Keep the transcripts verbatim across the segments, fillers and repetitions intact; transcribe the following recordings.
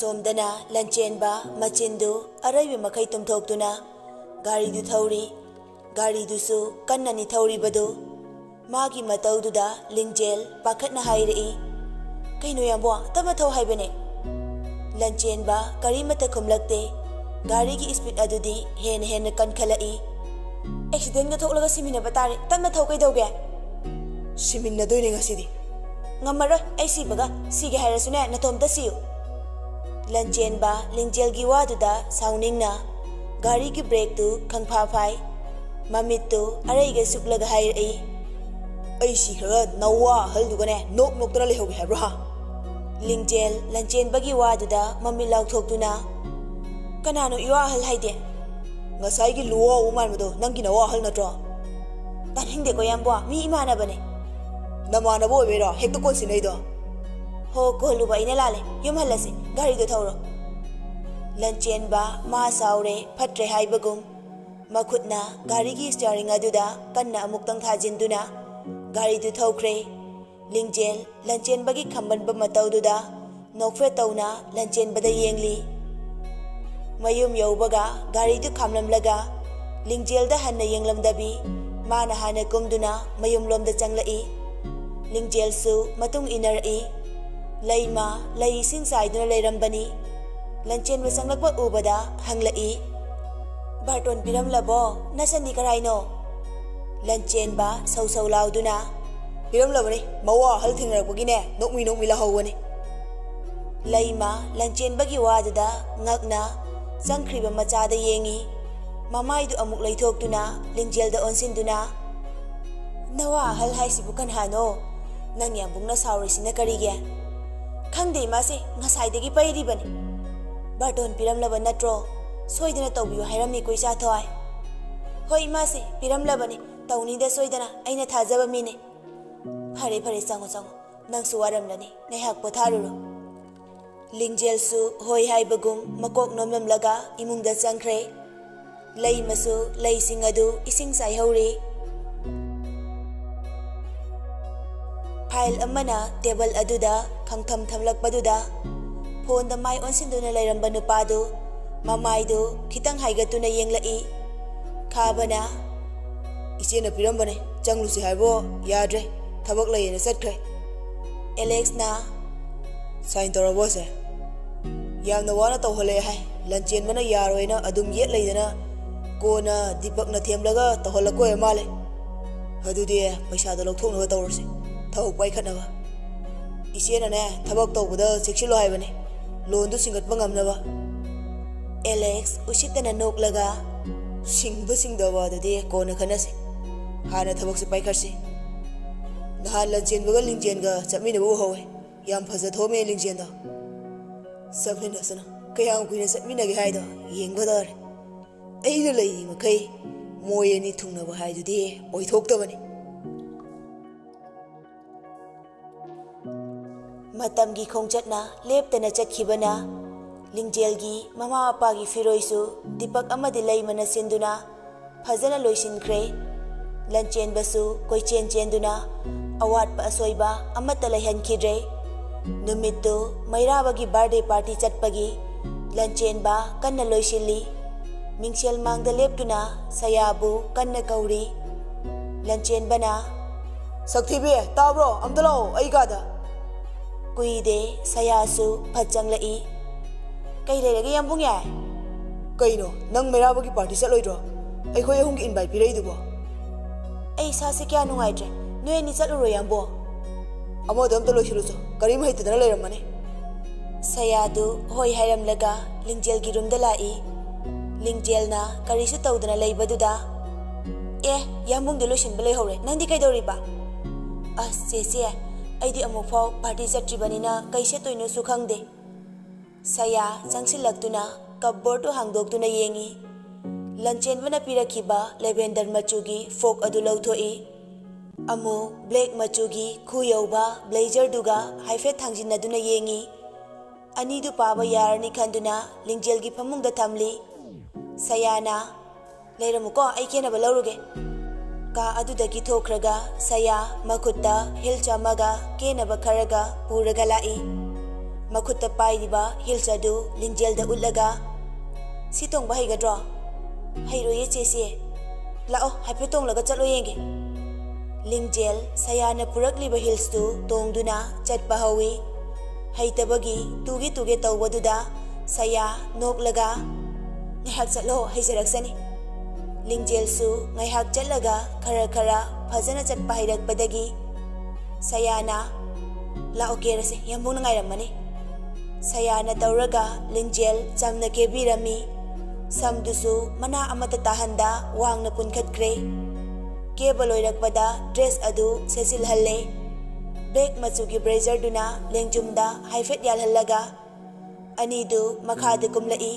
ꯇꯣꯝꯗꯅ ꯂꯟꯆꯦꯟꯕ ꯃꯆꯤꯟꯗꯨ ꯑꯔꯩꯕ ꯃꯈꯩ ꯇꯨꯝꯊꯣꯛꯇꯨꯅ ꯒꯥꯔꯤꯗꯨ ꯊꯧꯔꯤ꯫ ꯒꯥꯔꯤꯗꯨꯁꯨ ꯀꯟꯅꯅꯤ ꯊꯧꯔꯤꯕꯗꯨ꯫ ꯃꯥꯒꯤ ꯃꯇꯧꯗꯨꯗ ꯂꯤꯡꯖꯦꯜ ꯄꯥꯈꯠꯅ ꯍꯥꯏꯔꯛꯏ, "ꯀꯩꯅꯣ ꯌꯥꯝꯕꯣ, ꯇꯞꯅ ꯊꯧ ꯍꯥꯏꯕꯅꯦ?" ꯂꯟꯆꯦꯟꯕ ꯀꯔꯤꯃꯠꯇ ꯈꯨꯝꯂꯛꯇꯦ꯫ ꯒꯥꯔꯤꯒꯤ ꯁ꯭ꯄꯤꯗ ꯑꯗꯨꯗꯤ ꯍꯦꯟꯅ ꯍꯦꯟꯅ ꯀꯟꯈꯠꯂꯛꯏ꯫ "ꯑꯦꯛꯁꯤꯗꯦꯟꯒ ꯊꯣꯛꯂꯒ ꯁꯤꯃꯤꯟꯅꯕ ꯇꯥꯔꯦ, ꯇꯞꯅ ꯊꯧ ꯀꯩꯗꯧꯒꯦ?" "ꯁꯤꯃꯤꯟꯅꯗꯣꯏꯅꯦ ꯉꯁꯤꯗꯤ꯫ ꯉꯝꯃꯔꯣꯏ, ꯑꯩ ꯁꯤꯕꯒ, ꯁꯤꯒꯦ ꯍꯥꯏꯔꯁꯨꯅꯦ ꯅꯇꯣꯝꯇ ꯁꯤꯌꯨ꯫" ꯂꯟꯆꯦꯟꯕ ꯂꯤꯡꯖꯦꯜꯒꯤ ꯋꯥꯗꯨꯗ ꯁꯥꯎꯅꯤꯡꯅ ꯒꯥꯔꯤꯒꯤ ꯕ꯭ꯔꯦꯛꯇꯨ ꯈꯪꯐꯥ ꯐꯥꯏ꯫ ꯃꯃꯤꯠꯇꯨ ꯑꯔꯩꯒ ꯁꯨꯛꯂꯒ ꯍꯥꯏꯔꯛꯏ, "ꯑꯩ ꯁꯤꯈ꯭ꯔꯒ ꯅꯋꯥ ꯑꯍꯜꯗꯨꯒꯅꯦ ꯅꯣꯛ ꯅꯣꯛꯇꯅ ꯂꯩꯍꯧꯒꯦ ꯍꯥꯏꯕ꯭ꯔꯣ, ꯍꯥ?" ꯂꯤꯡꯖꯦꯜ ꯂꯟꯆꯦꯟꯕꯒꯤ ꯋꯥꯗꯨꯗ ꯃꯃꯤꯠ ꯂꯥꯎꯊꯣꯛꯇꯨꯅ, "ꯀꯅꯥꯅꯣ ꯏꯋꯥ ꯑꯍꯜ ꯍꯥꯏꯗꯤ?" "ꯉꯁꯥꯏꯒꯤ ꯂꯨꯋꯥꯎ ꯃꯥꯟꯕꯗꯣ ꯅꯪꯒꯤ ꯅꯋꯥ ꯑꯍꯜ ꯅꯠꯇ꯭ꯔꯣ?" "ꯇꯥꯅꯤꯡꯗꯦꯀꯣ ꯌꯥꯝꯕꯣ, ꯃꯤ ꯏꯃꯥꯟꯅꯕꯅꯦ꯫" "ꯅꯃꯥꯟꯅꯕ ꯑꯣꯏꯕꯩꯔꯣ ꯍꯦꯛꯇ ꯀꯣꯟꯁꯤꯟꯅꯩꯗꯣ?" "ꯍꯣ, ꯀꯣꯜꯂꯨꯕ ꯑꯩꯅ ꯂꯥꯜꯂꯦ, ꯌꯨꯝ ꯍꯜꯂꯁꯤ, ꯒꯥꯔꯤꯗꯣ ꯊꯧꯔꯣ꯫" ꯂꯟꯆꯦꯟꯕ ꯃꯥ ꯁꯥꯎꯔꯦ ꯐꯠꯇ꯭ꯔꯦ ꯍꯥꯏꯕꯒꯨꯝ ꯃꯈꯨꯠꯅ ꯒꯥꯔꯤꯒꯤ ꯁ꯭ꯇꯤꯌꯥꯔꯤꯡ ꯑꯗꯨꯗ ꯀꯟꯅ ꯑꯃꯨꯛꯇꯪ ꯊꯥꯖꯤꯟꯗꯨꯅ ꯒꯥꯔꯤꯗꯨ ꯊꯧꯈ꯭ꯔꯦ꯫ ꯂꯤꯡꯖꯦꯜ ꯂꯟꯆꯦꯟꯕꯒꯤ ꯈꯝꯕꯟꯕ ꯃꯇꯧꯗꯨꯗ ꯅꯣꯛꯐꯦꯠ ꯇꯧꯅ ꯂꯟꯆꯦꯟꯕꯗ ꯌꯦꯡꯂꯤ꯫ ꯃꯌꯨꯝ ꯌꯧꯕꯒ ꯒꯥꯔꯤꯗꯨ ꯈꯥꯝꯂꯝꯂꯒ ꯂꯤꯡꯖꯦꯜꯗ ꯍꯟꯅ ꯌꯦꯡꯂꯝꯗꯕꯤ ꯃꯥꯅ ꯍꯥꯟꯅ ꯀꯨꯝꯗꯨꯅ ꯃꯌꯨꯝꯂꯣꯝꯗ ꯆꯪꯂꯛꯏ꯫ ꯂꯤꯡꯖꯦꯜꯁꯨ ꯃꯇꯨꯡ ꯏꯟꯅꯔꯛꯏ꯫ ꯂꯩꯃ ꯂꯩ ꯏꯁꯤꯡ ꯆꯥꯏꯗꯨꯅ ꯂꯩꯔꯝꯕꯅꯤ꯫ ꯂꯟꯆꯦꯟꯕ ꯆꯪꯂꯛꯄ ꯎꯕꯗ ꯍꯪꯂꯛꯏ, "ꯕꯥꯔꯇꯣꯟ ꯄꯤꯔꯝꯂꯕꯣ? ꯅꯆꯟꯗꯤ ꯀꯔꯥꯏꯅꯣ?" ꯂꯟꯆꯦꯟꯕ ꯁꯧ ꯁꯧ ꯂꯥꯎꯗꯨꯅ, "ꯄꯤꯔꯝꯂꯕꯅꯤ, ꯃꯋꯥ ꯑꯍꯜ ꯊꯦꯡꯅꯔꯛꯄꯒꯤꯅꯦ ꯅꯣꯛꯃꯤ ꯅꯣꯛꯃꯤ ꯂꯥꯛꯍꯧꯕꯅꯤ꯫" ꯂꯩꯃ ꯂꯟꯆꯦꯟꯕꯒꯤ ꯋꯥꯗꯨꯗ ꯉꯛꯅ ꯆꯪꯈ꯭ꯔꯤꯕ ꯃꯆꯥꯗ ꯌꯦꯡꯉꯤ꯫ ꯃꯃꯥꯏꯗꯨ ꯑꯃꯨꯛ ꯂꯩꯊꯣꯛꯇꯨꯅ ꯂꯤꯡꯖꯦꯜꯗ ꯑꯣꯟꯁꯤꯟꯗꯨꯅ, "ꯅꯋꯥ ꯑꯍꯜ ꯍꯥꯏꯁꯤꯕꯨ ꯀꯅꯥꯅꯣ? ꯅꯪ ꯌꯥꯝꯕꯨꯡꯅ ꯁꯥꯎꯔꯤꯁꯤꯅ ꯀꯔꯤꯒꯤ?" "ꯈꯪꯗꯦ ꯏꯃꯥꯁꯦ, ꯉꯁꯥꯏꯗꯒꯤ ꯄꯩꯔꯤꯕꯅꯤ꯫" "ꯕꯥꯔꯇꯣꯟ ꯄꯤꯔꯝꯂꯕ ꯅꯠꯇ꯭ꯔꯣ? ꯁꯣꯏꯗꯅ ꯇꯧꯕꯤꯌꯨ ꯍꯥꯏꯔꯝꯃꯤꯀꯣ ꯏꯆꯥ ꯊꯋꯥꯏ꯫" "ꯍꯣꯏ ꯏꯃꯥꯁꯦ, ꯄꯤꯔꯝꯂꯕꯅꯤ, ꯇꯧꯅꯤꯗ ꯁꯣꯏꯗꯅ, ꯑꯩꯅ ꯊꯥꯖꯕ ꯃꯤꯅꯤ꯫" "ꯐꯔꯦ ꯐꯔꯦ, ꯆꯪꯉꯣ ꯆꯪꯉꯣ, ꯅꯪꯁꯨ ꯋꯥꯔꯝꯂꯅꯤ, ꯉꯥꯏꯍꯥꯛ ꯄꯣꯊꯥꯔꯨꯔꯣ꯫" ꯂꯤꯡꯖꯦꯜꯁꯨ ꯍꯣꯏ ꯍꯥꯏꯕꯒꯨꯝ ꯃꯀꯣꯛ ꯅꯣꯝꯂꯝꯂꯒ ꯏꯃꯨꯡꯗ ꯆꯪꯈ꯭ꯔꯦ꯫ ꯂꯩꯃꯁꯨ ꯂꯩꯁꯤꯡ ꯑꯗꯨ ꯏꯁꯤꯡ ꯆꯥꯏꯍꯧꯔꯤ꯫ ꯐꯥꯏꯜ ꯑꯃꯅ ꯇꯦꯕꯜ ꯑꯗꯨꯗ ꯈꯪꯊꯝ ꯊꯝꯂꯛꯄꯗꯨꯗ ꯐꯣꯟꯗ ꯃꯥꯏ ꯑꯣꯟꯁꯤꯟꯗꯨꯅ ꯂꯩꯔꯝꯕ ꯅꯨꯄꯥꯗꯨ ꯃꯃꯥꯏꯗꯨ ꯈꯤꯇꯪ ꯍꯥꯏꯒꯠꯇꯨꯅ ꯌꯦꯡꯂꯛꯏ꯫ ꯈꯥꯕꯅ, "ꯏꯆꯦꯅ ꯄꯤꯔꯝꯕꯅꯦ, ꯆꯪꯂꯨꯁꯤ ꯍꯥꯏꯕꯣ, ꯌꯥꯗ꯭ꯔꯦ, ꯊꯕꯛ ꯂꯩꯌꯦꯅ ꯆꯠꯈ꯭ꯔꯦ"꯫ ꯑꯦꯂꯦꯛꯁꯅ, "ꯁꯥꯏꯟ ꯇꯧꯔꯕꯣ ꯁꯦ? ꯌꯥꯝꯅ ꯋꯥꯅ ꯇꯧꯍꯜꯂꯛꯑꯦ ꯍꯥꯏ, ꯂꯟꯆꯦꯟꯕꯅ ꯌꯥꯔꯣꯏꯅ ꯑꯗꯨꯝ ꯌꯦꯠ ꯂꯩꯗꯅ ꯀꯣꯟꯅ ꯗꯤꯄꯛꯅ ꯊꯦꯝꯂꯒ ꯇꯧꯍꯜꯂꯛꯄ ꯑꯣꯏꯔ ꯃꯥꯜꯂꯦ꯫ ꯑꯗꯨꯗꯤ ꯄꯩꯁꯥꯗꯣ ꯂꯧꯊꯣꯛꯅꯕ ꯇꯧꯔꯁꯤ, ꯊꯕꯛ ꯄꯥꯏꯈꯠꯅꯕ꯫ ꯏꯆꯦꯅꯅꯦ, ꯊꯕꯛ ꯇꯧꯕꯗ ꯆꯦꯛꯁꯤꯜꯂꯣ ꯍꯥꯏꯕꯅꯦ, ꯂꯣꯟꯗꯨ ꯁꯤꯡꯒꯠꯄ ꯉꯝꯅꯕ"꯫ ꯑꯦꯂꯦꯛꯁ ꯎꯁꯤꯠꯇꯅ ꯅꯣꯛꯂꯒ, "ꯁꯤꯡꯕ ꯁꯤꯡꯗꯕ ꯑꯗꯨꯗꯤ ꯀꯣꯟꯅ ꯈꯟꯅꯁꯤ, ꯍꯥꯟꯅ ꯊꯕꯛꯁꯤ ꯄꯥꯏꯈꯠꯁꯤ꯫ ꯅꯍꯥꯟ ꯂꯟꯆꯦꯟꯕꯒ ꯂꯤꯡꯖꯦꯟꯒ ꯆꯠꯃꯤꯟꯅꯕ ꯎꯍꯧꯋꯦ, ꯌꯥꯝ ꯐꯖ ꯊꯣꯛꯑꯝꯃꯦ ꯂꯤꯡꯖꯦꯟꯗꯣ꯫ ꯆꯠꯃꯤꯟꯅꯁꯅꯨ, ꯀꯌꯥꯝ ꯀꯨꯏꯅ ꯆꯠꯃꯤꯟꯅꯒꯦ ꯍꯥꯏꯗꯣ ꯌꯦꯡꯕ ꯇꯥꯔꯦ꯫ ꯑꯩꯅ ꯂꯩꯔꯤ ꯃꯈꯩ ꯃꯣꯏ ꯑꯅꯤ ꯊꯨꯡꯅꯕ ꯍꯥꯏꯗꯨꯗꯤ ꯑꯣꯏꯊꯣꯛꯇꯕꯅꯤ"꯫ ꯃꯇꯝꯒꯤ ꯈꯣꯡꯆꯠꯅ ꯂꯦꯞꯇꯅ ꯆꯠꯈꯤꯕꯅ, ꯂꯤꯡꯖꯦꯜꯒꯤ ꯃꯃꯥ ꯃꯄꯥꯒꯤ ꯐꯤꯔꯣꯏꯁꯨ ꯗꯤꯄꯛ ꯑꯃꯗꯤ ꯂꯩꯃꯅ ꯁꯤꯟꯗꯨꯅ ꯐꯖꯅ ꯂꯣꯏꯁꯤꯟꯈ꯭ꯔꯦ꯫ ꯂꯟꯆꯦꯟꯕꯁꯨ ꯀꯣꯏꯆꯦꯟ ꯆꯦꯟꯗꯨꯅ ꯑꯋꯥꯠꯄ ꯑꯁꯣꯏꯕ ꯑꯃꯠꯇ ꯂꯩꯍꯟꯈꯤꯗ꯭ꯔꯦ꯫ ꯅꯨꯃꯤꯠꯇꯨ ꯃꯩꯔꯥꯕꯒꯤ ꯕꯥꯔꯗꯦ ꯄꯥꯔꯇꯤ ꯆꯠꯄꯒꯤ ꯂꯟꯆꯦꯟꯕ ꯀꯟꯅ ꯂꯣꯏꯁꯤꯜꯂꯤ꯫ ꯃꯤꯡꯁꯦꯜ ꯃꯥꯡꯗ ꯂꯦꯞꯇꯨꯅ ꯁꯌꯥꯕꯨ ꯀꯟꯅ ꯀꯧꯔꯤ꯫ ꯂꯟꯆꯦꯟꯕꯅ, "ꯁꯛꯊꯤꯕꯤ, ꯇꯥꯕ꯭ꯔꯣ? ꯑꯝꯇ ꯂꯥꯛꯑꯣ ꯑꯩ ꯀꯥꯗ"꯫ ꯀꯨꯏꯗꯦ, ꯁꯌꯥꯁꯨ ꯐꯠ ꯆꯪꯂꯛꯏ꯫ "ꯀꯩ ꯂꯩꯔꯒꯦ, ꯌꯥꯝꯕꯨꯡ ꯌꯥꯏ?" "ꯀꯩꯅꯣ, ꯅꯪ ꯃꯩꯔꯥꯕꯒꯤ ꯄꯥꯔꯇꯤ ꯆꯠꯂꯣꯏꯗ꯭ꯔꯣ? ꯑꯩꯈꯣꯏ ꯑꯍꯨꯝꯒꯤ ꯏꯟꯚꯥꯏꯠ ꯄꯤꯔꯛꯏꯗꯨꯕꯣ?" "ꯑꯩ ꯏꯁꯥꯁꯦ ꯀꯌꯥ ꯅꯨꯡꯉꯥꯏꯇ꯭ꯔꯦ, ꯅꯣꯏ ꯑꯅꯤ ꯆꯠꯂꯨꯔꯣ, ꯌꯥꯝꯕꯣ"꯫ "ꯑꯃꯗꯣ ꯑꯝꯇ ꯂꯣꯏꯁꯤꯜꯂꯨꯆꯣ, ꯀꯔꯤꯝ ꯍꯩꯇꯗꯅ ꯂꯩꯔꯝꯃꯅꯤ"꯫ ꯁꯌꯥꯗꯨ ꯍꯣꯏ ꯍꯥꯏꯔꯝꯂꯒ ꯂꯤꯡꯖꯦꯜꯒꯤ ꯔꯨꯝꯗ ꯂꯥꯛꯏ꯫ ꯂꯤꯡꯖꯦꯜꯅ ꯀꯔꯤꯁꯨ ꯇꯧꯗꯅ ꯂꯩꯕꯗꯨꯗ, "ꯑꯦ, ꯌꯥꯝꯕꯨꯡꯗꯤ ꯂꯣꯏꯁꯤꯟꯕ ꯂꯣꯏꯍꯧꯔꯦ, ꯅꯪꯗꯤ ꯀꯩꯗꯧꯔꯤꯕ?" "ꯑꯁ ꯆꯦꯆꯦ, ꯑꯩꯗꯤ ꯑꯃꯨꯛꯐꯥꯎ ꯄꯥꯔꯇꯤ ꯆꯠꯇ꯭ꯔꯤꯕꯅꯤꯅ ꯀꯩ ꯁꯦꯠꯇꯣꯏꯅꯣꯁꯨ ꯈꯪꯗꯦ"꯫ ꯁꯌꯥ ꯆꯪꯁꯤꯜꯂꯛꯇꯨꯅ ꯀꯞꯕꯣꯔꯗꯇꯨ ꯍꯥꯡꯗꯣꯛꯇꯨꯅ ꯌꯦꯡꯏ꯫ ꯂꯟꯆꯦꯟꯕꯅ ꯄꯤꯔꯛꯈꯤꯕ ꯂꯦꯚꯦꯟꯗꯔ ꯃꯆꯨꯒꯤ ꯐ꯭ꯔꯣꯛ ꯑꯗꯨ ꯂꯧꯊꯣꯛꯏ꯫ ꯑꯃꯨꯛ ꯕ꯭ꯂꯦꯛ ꯃꯆꯨꯒꯤ ꯈꯨ ꯌꯧꯕ ꯕ꯭ꯂꯦꯖꯔꯗꯨꯒ ꯍꯥꯏꯐꯦꯠ ꯊꯥꯡꯖꯤꯟꯅꯗꯨꯅ ꯌꯦꯡꯏ꯫ ꯑꯅꯤꯗꯨ ꯄꯥꯕ ꯌꯥꯔꯅꯤ ꯈꯟꯗꯨꯅ ꯂꯤꯡꯖꯦꯜꯒꯤ ꯐꯃꯨꯡꯗ ꯊꯝꯂꯤ꯫ ꯁꯌꯥꯅ, "ꯂꯩꯔꯝꯃꯨꯀꯣ, ꯑꯩ ꯀꯦꯅꯕ ꯂꯧꯔꯨꯒꯦ"꯫ ꯀꯥ ꯑꯗꯨꯗꯒꯤ ꯊꯣꯛꯈ꯭ꯔꯒ ꯁꯌꯥ ꯃꯈꯨꯠꯇ ꯍꯤꯜꯁ ꯑꯃꯒ ꯀꯦꯅꯕ ꯈꯔꯒ ꯄꯨꯔꯒ ꯂꯥꯛꯏ꯫ ꯃꯈꯨꯠꯇ ꯄꯥꯏꯔꯤꯕ ꯍꯤꯜꯁ ꯑꯗꯨ ꯂꯤꯡꯖꯦꯜꯗ ꯎꯠꯂꯒ, "ꯁꯤ ꯇꯣꯡꯕ ꯍꯩꯒꯗ꯭ꯔꯣ?" "ꯍꯩꯔꯣꯏꯌꯦ ꯆꯦꯆꯦ꯫ ꯂꯥꯛꯑꯣ, ꯍꯥꯏꯐꯦꯠ ꯇꯣꯡꯂꯒ ꯆꯠꯂꯣ ꯌꯦꯡꯒꯦ꯫" ꯂꯤꯡꯖꯦꯜ ꯁꯌꯥꯅ ꯄꯨꯔꯛꯂꯤꯕ ꯍꯤꯜꯁꯇꯨ ꯇꯣꯡꯗꯨꯅ ꯆꯠꯄ ꯍꯧꯏ꯫ ꯍꯩꯇꯕꯒꯤ ꯇꯨꯒꯦ ꯇꯨꯒꯦ ꯇꯧꯕꯗꯨꯗ ꯁꯌꯥ ꯅꯣꯛꯂꯒ, "ꯉꯥꯏꯍꯥꯛ ꯆꯠꯂꯣ, ꯍꯩꯖꯔꯛꯁꯅꯤ꯫" ꯂꯤꯡꯖꯦꯜꯁꯨ ꯉꯥꯏꯍꯥꯛ ꯆꯠꯂꯒ ꯈꯔ ꯈꯔ ꯐꯖꯅ ꯆꯠꯄ ꯍꯩꯔꯛꯄꯗꯒꯤ ꯁꯌꯥꯅ, "ꯂꯥꯛꯑꯣ, ꯀꯦꯔꯁꯦ, ꯌꯥꯝꯕꯨꯡꯅ ꯉꯥꯏꯔꯝꯃꯅꯤ꯫" ꯁꯌꯥꯅ ꯇꯧꯔꯒ ꯂꯤꯡꯖꯦꯜ ꯆꯝꯅ ꯀꯦꯕꯤꯔꯝꯃꯤ꯫ ꯁꯝꯗꯨꯁꯨ ꯃꯅꯥ ꯑꯃꯠꯇ ꯇꯥꯍꯟꯗ ꯋꯥꯡꯅ ꯄꯨꯟꯈꯠꯈ꯭ꯔꯦ꯫ ꯀꯦꯕ ꯂꯣꯏꯔꯛꯄꯗ ꯗ꯭ꯔꯦꯁ ꯑꯗꯨ ꯁꯦꯠꯆꯤꯜꯍꯜꯂꯦ꯫ ꯕ꯭ꯂꯦꯛ ꯃꯆꯨꯒꯤ ꯕ꯭ꯂꯦꯖꯔꯗꯨꯅ ꯂꯦꯡꯖꯨꯝꯗ ꯍꯥꯏꯐꯦꯠ ꯌꯥꯜꯍꯜꯂꯒ ꯑꯅꯤꯗꯨ ꯃꯈꯥꯗ ꯀꯨꯝꯂꯛꯏ꯫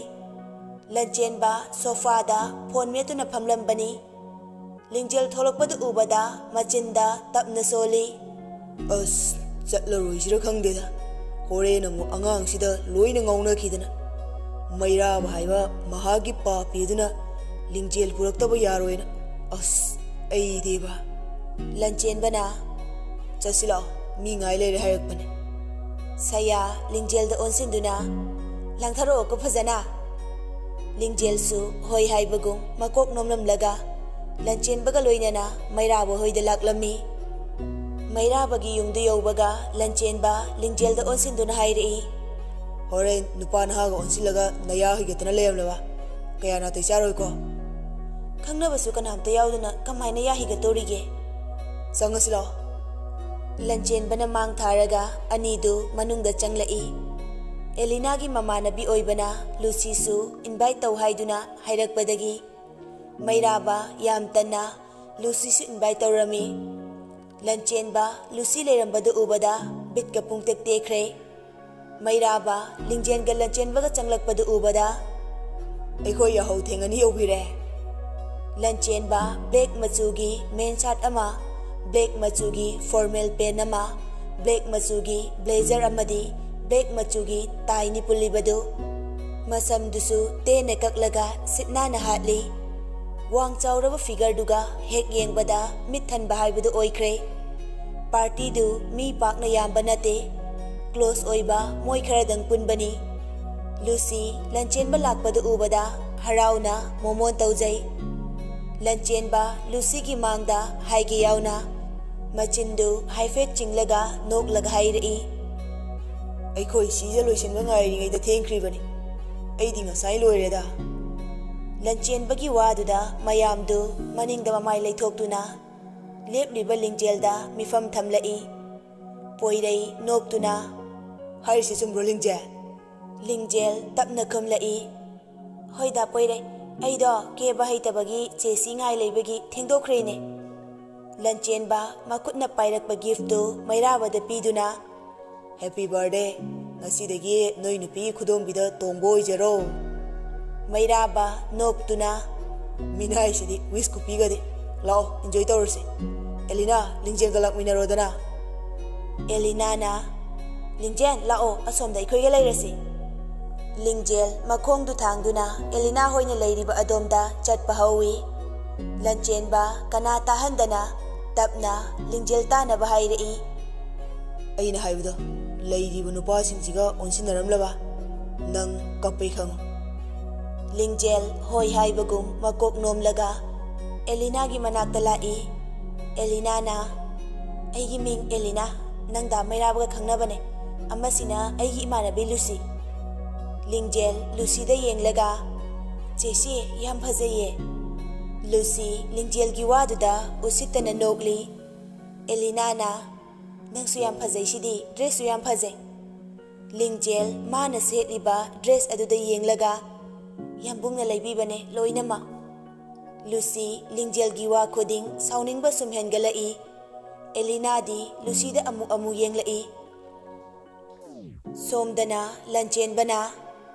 ꯂꯟꯆꯦꯟꯕ ꯁꯣꯐꯥꯗ ꯐꯣꯟ ꯃꯦꯠꯇꯨꯅ ꯐꯝꯂꯝꯕꯅꯤ꯫ ꯂꯤꯡꯖꯦꯜ ꯊꯣꯛꯂꯛꯄꯗꯨ ꯎꯕꯗ ꯃꯆꯤꯟꯗ ꯇꯞꯅ ꯁꯣꯜꯂꯤ꯫ "ꯑꯁ, ꯆꯠꯂꯔꯣꯏꯁꯤꯔ ꯈꯪꯗꯦꯗ꯫ ꯍꯣꯔꯦꯟ ꯑꯃꯨꯛ ꯑꯉꯥꯡꯁꯤꯗ ꯂꯣꯏꯅ ꯉꯥꯎꯅꯈꯤꯗꯅ꯫ ꯃꯩꯔꯥꯕ ꯍꯥꯏꯕ ꯃꯍꯥꯛꯀꯤ ꯄꯥꯄꯤꯗꯨꯅ ꯂꯤꯡꯖꯦꯜ ꯄꯨꯔꯛꯇꯕ ꯌꯥꯔꯣꯏꯅ꯫ ꯑꯁ, ꯑꯩꯗꯤꯕ꯫" ꯂꯟꯆꯦꯟꯕꯅ, "ꯆꯠꯁꯤ ꯂꯥꯛꯑꯣ, ꯃꯤ ꯉꯥꯏ ꯂꯩꯔꯦ ꯍꯥꯏꯔꯛꯄꯅꯦ꯫" ꯁꯌꯥ ꯂꯤꯡꯖꯦꯜꯗ ꯑꯣꯟꯁꯤꯟꯗꯨꯅ, "ꯂꯥꯡꯊꯔꯛꯑꯣꯀꯣ ꯐꯖꯅ꯫" ꯂꯤꯡꯖꯦꯜꯁꯨ ꯍꯣꯏ ꯍꯥꯏꯕꯒꯨꯝ ꯃꯀꯣꯛ ꯅꯣꯝꯂꯝꯂꯒ ꯂꯟꯆꯦꯟꯕꯒ ꯂꯣꯏꯅꯅ ꯃꯩꯔꯥꯕ ꯍꯣꯏꯗ ꯂꯥꯛꯂꯝꯃꯤ꯫ ꯃꯩꯔꯥꯕꯒꯤ ꯌꯨꯝꯗꯨ ꯌꯧꯕꯒ ꯂꯟꯆꯦꯟꯕ ꯂꯤꯡꯖꯦꯜꯗ ꯑꯣꯟꯁꯤꯟꯗꯨꯅ ꯍꯥꯏꯔꯛꯏ, "ꯍꯣꯔꯦꯟ ꯅꯨꯄꯥ ꯅꯍꯥꯒ ꯑꯣꯟꯁꯤꯜꯂꯒ ꯅꯌꯥ ꯍꯤꯒꯠꯇꯅ ꯂꯩꯔꯝꯂꯕ? ꯀꯌꯥ ꯅꯥꯇꯩ ꯆꯥꯔꯣꯏꯀꯣ?" "ꯈꯪꯅꯕꯁꯨ ꯀꯅꯥꯝꯇ ꯌꯥꯎꯗꯅ ꯀꯃꯥꯏꯅ ꯌꯥ ꯍꯤꯒꯠꯇꯣꯔꯤꯒꯦ?" "ꯆꯪꯉꯁꯤ ꯂꯥꯛꯑꯣ꯫" ꯂꯟꯆꯦꯟꯕꯅ ꯃꯥꯡ ꯊꯥꯔꯒ ꯑꯅꯤꯗꯨ ꯃꯅꯨꯡꯗ ꯆꯪꯂꯛꯏ꯫ ꯑꯦꯂꯤꯅꯥꯒꯤ ꯃꯃꯥꯟꯅꯕꯤ ꯑꯣꯏꯕꯅ ꯂꯨꯁꯤꯁꯨ ꯏꯟꯚꯥꯏꯠ ꯇꯧ ꯍꯥꯏꯗꯨꯅ ꯍꯥꯏꯔꯛꯄꯗꯒꯤ ꯃꯩꯔꯥꯕ ꯌꯥꯝ ꯇꯟꯅ ꯂꯨꯁꯤꯁꯨ ꯏꯟꯚꯥꯏꯠ ꯇꯧꯔꯝꯃꯤ꯫ ꯂꯟꯆꯦꯟꯕ ꯂꯨꯁꯤ ꯂꯩꯔꯝꯕꯗꯨ ꯎꯕꯗ ꯕꯤꯠꯀ ꯄꯨꯡꯇꯦꯛ ꯇꯦꯛꯈ꯭ꯔꯦ꯫ ꯃꯩꯔꯥꯕ ꯂꯤꯡꯖꯦꯟꯒ ꯂꯟꯆꯦꯟꯕꯒ ꯆꯪꯂꯛꯄꯗꯨ ꯎꯕꯗ, "ꯑꯩꯈꯣꯏ ꯌꯥꯍꯧ ꯊꯦꯡꯉꯅꯤ, ꯌꯧꯕꯤꯔꯦ꯫" ꯂꯟꯆꯦꯟꯕ ꯕ꯭ꯂꯦꯛ ꯃꯆꯨꯒꯤ ꯃꯦꯟ ꯁꯥꯔꯠ ꯑꯃ, ꯕ꯭ꯂꯦꯛ ꯃꯆꯨꯒꯤ ꯐꯣꯔꯃꯦꯜ ꯄꯦꯟ ꯑꯃ, ꯕ꯭ꯂꯦꯛ ꯃꯆꯨꯒꯤ ꯕ꯭ꯂꯦꯖꯔ ꯑꯃꯗꯤ ꯕ꯭ꯂꯦꯛ ꯃꯆꯨꯒꯤ ꯇꯥꯏꯅꯤ ꯄꯨꯜꯂꯤꯕꯗꯨ꯫ ꯃꯁꯝꯗꯨꯁꯨ ꯇꯦꯟꯅ ꯀꯛꯂꯒ ꯁꯤꯠ ꯅꯥꯟꯅ ꯍꯥꯠꯂꯤ꯫ ꯋꯥꯡ ꯆꯥꯎꯔꯕ ꯐꯤꯒꯔꯗꯨꯒ ꯍꯦꯛ ꯌꯦꯡꯕꯗ ꯃꯤꯠ ꯊꯟꯕ ꯍꯥꯏꯕꯗꯨ ꯑꯣꯏꯈ꯭ꯔꯦ꯫ ꯄꯥꯔꯇꯤꯗꯨ ꯃꯤ ꯄꯥꯛꯅ ꯌꯥꯝꯕ ꯅꯠꯇꯦ꯫ ꯀ꯭ꯂꯣꯁ ꯑꯣꯏꯕ ꯃꯣꯏ ꯈꯔꯗꯪ ꯄꯨꯟꯕꯅꯤ꯫ ꯂꯨꯁꯤ ꯂꯟꯆꯦꯟꯕ ꯂꯥꯛꯄꯗꯨ ꯎꯕꯗ ꯍꯔꯥꯎꯅ ꯃꯣꯃꯣꯟ ꯇꯧꯖꯩ꯫ ꯂꯟꯆꯦꯟꯕ ꯂꯨꯁꯤꯒꯤ ꯃꯥꯡꯗ ꯍꯥꯏꯒꯦ ꯌꯥꯎꯅ ꯃꯆꯤꯟꯗꯨ ꯍꯥꯏꯐꯦꯠ ꯆꯤꯡꯂꯒ ꯅꯣꯛꯂꯒ ꯍꯥꯏꯔꯛꯏ, "ꯑꯩꯈꯣꯏ ꯁꯤꯖ ꯂꯣꯏꯁꯤꯟꯕ ꯉꯥꯏꯔꯤꯉꯩꯗ ꯊꯦꯡꯈ꯭ꯔꯤꯕꯅꯤ꯫ ꯑꯩꯗꯤ ꯉꯁꯥꯏ ꯂꯣꯏꯔꯦꯗ꯫" ꯂꯟꯆꯦꯟꯕꯒꯤ ꯋꯥꯗꯨꯗ ꯃꯌꯥꯝꯗꯨ ꯃꯅꯤꯡꯗ ꯃꯃꯥꯏ ꯂꯩꯊꯣꯛꯇꯨꯅ ꯂꯦꯞꯂꯤꯕ ꯂꯤꯡꯖꯦꯜꯗ ꯃꯤꯐꯝ ꯊꯝꯂꯛꯏ꯫ ꯄꯣꯏꯔꯩ ꯅꯣꯛꯇꯨꯅ, "ꯍꯥꯏꯔꯤꯁꯤ ꯆꯨꯝꯕ꯭ꯔꯣ ꯂꯤꯡꯖꯦꯜ?" ꯂꯤꯡꯖꯦꯜ ꯇꯞꯅ ꯈꯨꯝꯂꯛꯏ, "ꯍꯣꯏꯗ ꯄꯣꯏꯔꯩ, ꯑꯩꯗꯣ ꯀꯦꯕ ꯍꯩꯇꯕꯒꯤ ꯆꯦꯁꯤ ꯉꯥꯏ ꯂꯩꯕꯒꯤ ꯊꯦꯡꯗꯣꯛꯈ꯭ꯔꯦꯅꯦ꯫" ꯂꯟꯆꯦꯟꯕ ꯃꯈꯨꯠꯅ ꯄꯥꯏꯔꯛꯄ ꯒꯤꯐꯇꯨ ꯃꯩꯔꯥꯕꯗ ꯄꯤꯗꯨꯅ, "ꯍꯦꯄꯤ ꯕꯥꯔꯗꯦ꯫ ꯉꯁꯤꯗꯒꯤ ꯅꯣꯏ ꯅꯨꯄꯤ ꯈꯨꯗꯣꯝꯕꯤꯗ ꯇꯣꯡꯕ ꯑꯣꯏꯖꯔꯣ꯫" ꯃꯩꯔꯥꯕ ꯅꯣꯛꯇꯨꯅ, "ꯃꯤꯅꯥꯏꯁꯤꯗꯤ ꯋꯤꯁ ꯈꯨꯄꯤꯒꯗꯤ꯫ ꯂꯥꯛꯑꯣ, ꯏꯟꯖꯣꯏ ꯇꯧꯔꯁꯤ꯫ ꯑꯦꯂꯤꯅꯥ, ꯂꯤꯡꯖꯦꯜꯒ ꯂꯥꯛꯃꯤꯟꯅꯔꯣꯗꯅ꯫" ꯑꯦꯂꯤꯅꯥꯅ, "ꯂꯤꯡꯖꯦꯜ, ꯂꯥꯛꯑꯣ, ꯑꯁꯣꯝꯗ ꯑꯩꯈꯣꯏꯒ ꯂꯩꯔꯁꯤ꯫" ꯂꯤꯡꯖꯦꯜ ꯃꯈꯣꯡꯗꯨ ꯊꯥꯡꯗꯨꯅ ꯑꯦꯂꯤꯅꯥ ꯍꯣꯏꯅ ꯂꯩꯔꯤꯕ ꯑꯗꯣꯝꯗ ꯆꯠꯄ ꯍꯧꯏ꯫ ꯂꯟꯆꯦꯟꯕ ꯀꯅꯥ ꯇꯥꯍꯟꯗꯅ ꯇꯞꯅ ꯂꯤꯡꯖꯦꯜ ꯇꯥꯅꯕ ꯍꯥꯏꯔꯛꯏ꯫ "ꯑꯩꯅ ꯍꯥꯏꯕꯗꯣ, ꯂꯩꯔꯤꯕ ꯅꯨꯄꯥꯁꯤꯡꯁꯤꯒ ꯑꯣꯟꯁꯤꯟꯅꯔꯝꯂꯕ? ꯅꯪ ꯀꯞꯄꯩ ꯈꯪꯉꯨ꯫" ꯂꯤꯡꯖꯦꯜ ꯍꯣꯏ ꯍꯥꯏꯕꯒꯨꯝ ꯃꯀꯣꯛ ꯅꯣꯝꯂꯒ ꯑꯦꯂꯤꯅꯥꯒꯤ ꯃꯅꯥꯛꯇ ꯂꯥꯛꯏ꯫ ꯑꯦꯂꯤꯅꯥꯅ, "ꯑꯩꯒꯤ ꯃꯤꯡ ꯑꯦꯂꯤꯅꯥ, ꯅꯪꯗ ꯃꯩꯔꯥꯕꯒ ꯈꯪꯅꯕꯅꯦ, ꯑꯃꯁꯤꯅ ꯑꯩꯒꯤ ꯏꯃꯥꯟꯅꯕꯤ ꯂꯨꯁꯤ꯫" ꯂꯤꯡꯖꯦꯜ ꯂꯨꯁꯤꯗ ꯌꯦꯡꯂꯒ, "ꯆꯦꯁꯤ, ꯌꯥꯝ ꯐꯖꯩꯌꯦ꯫" ꯂꯨꯁꯤ ꯂꯤꯡꯖꯦꯜꯒꯤ ꯋꯥꯗꯨꯗ ꯎꯁꯤꯠꯇꯅ ꯅꯣꯛꯂꯤ꯫ ꯑꯦꯂꯤꯅꯥꯅ, "ꯅꯪꯁꯨ ꯌꯥꯝ ꯐꯖꯩꯁꯤꯗꯤ, ꯗ꯭ꯔꯦꯁꯁꯨ ꯌꯥꯝ ꯐꯖꯩ꯫" ꯂꯤꯡꯖꯦꯜ ꯃꯥꯅ ꯁꯦꯠꯂꯤꯕ ꯗ꯭ꯔꯦꯁ ꯑꯗꯨꯗ ꯌꯦꯡꯂꯒ, "ꯌꯥꯝꯕꯨꯡꯅ ꯂꯩꯕꯤꯕꯅꯦ ꯂꯣꯏꯅꯃꯛ꯫" ꯂꯨꯁꯤ ꯂꯤꯡꯖꯦꯜꯒꯤ ꯋꯥ ꯈꯨꯗꯤꯡ ꯁꯥꯎꯅꯤꯡꯕ ꯁꯨꯝ ꯍꯦꯟꯒꯠꯂꯛꯏ꯫ ꯑꯦꯂꯤꯅꯥꯗꯤ ꯂꯨꯁꯤꯗ ꯑꯃꯨꯛ ꯑꯃꯨꯛ ꯌꯦꯡꯂꯛꯏ꯫ ꯁꯣꯝꯗꯅ ꯂꯟꯆꯦꯟꯕꯅ,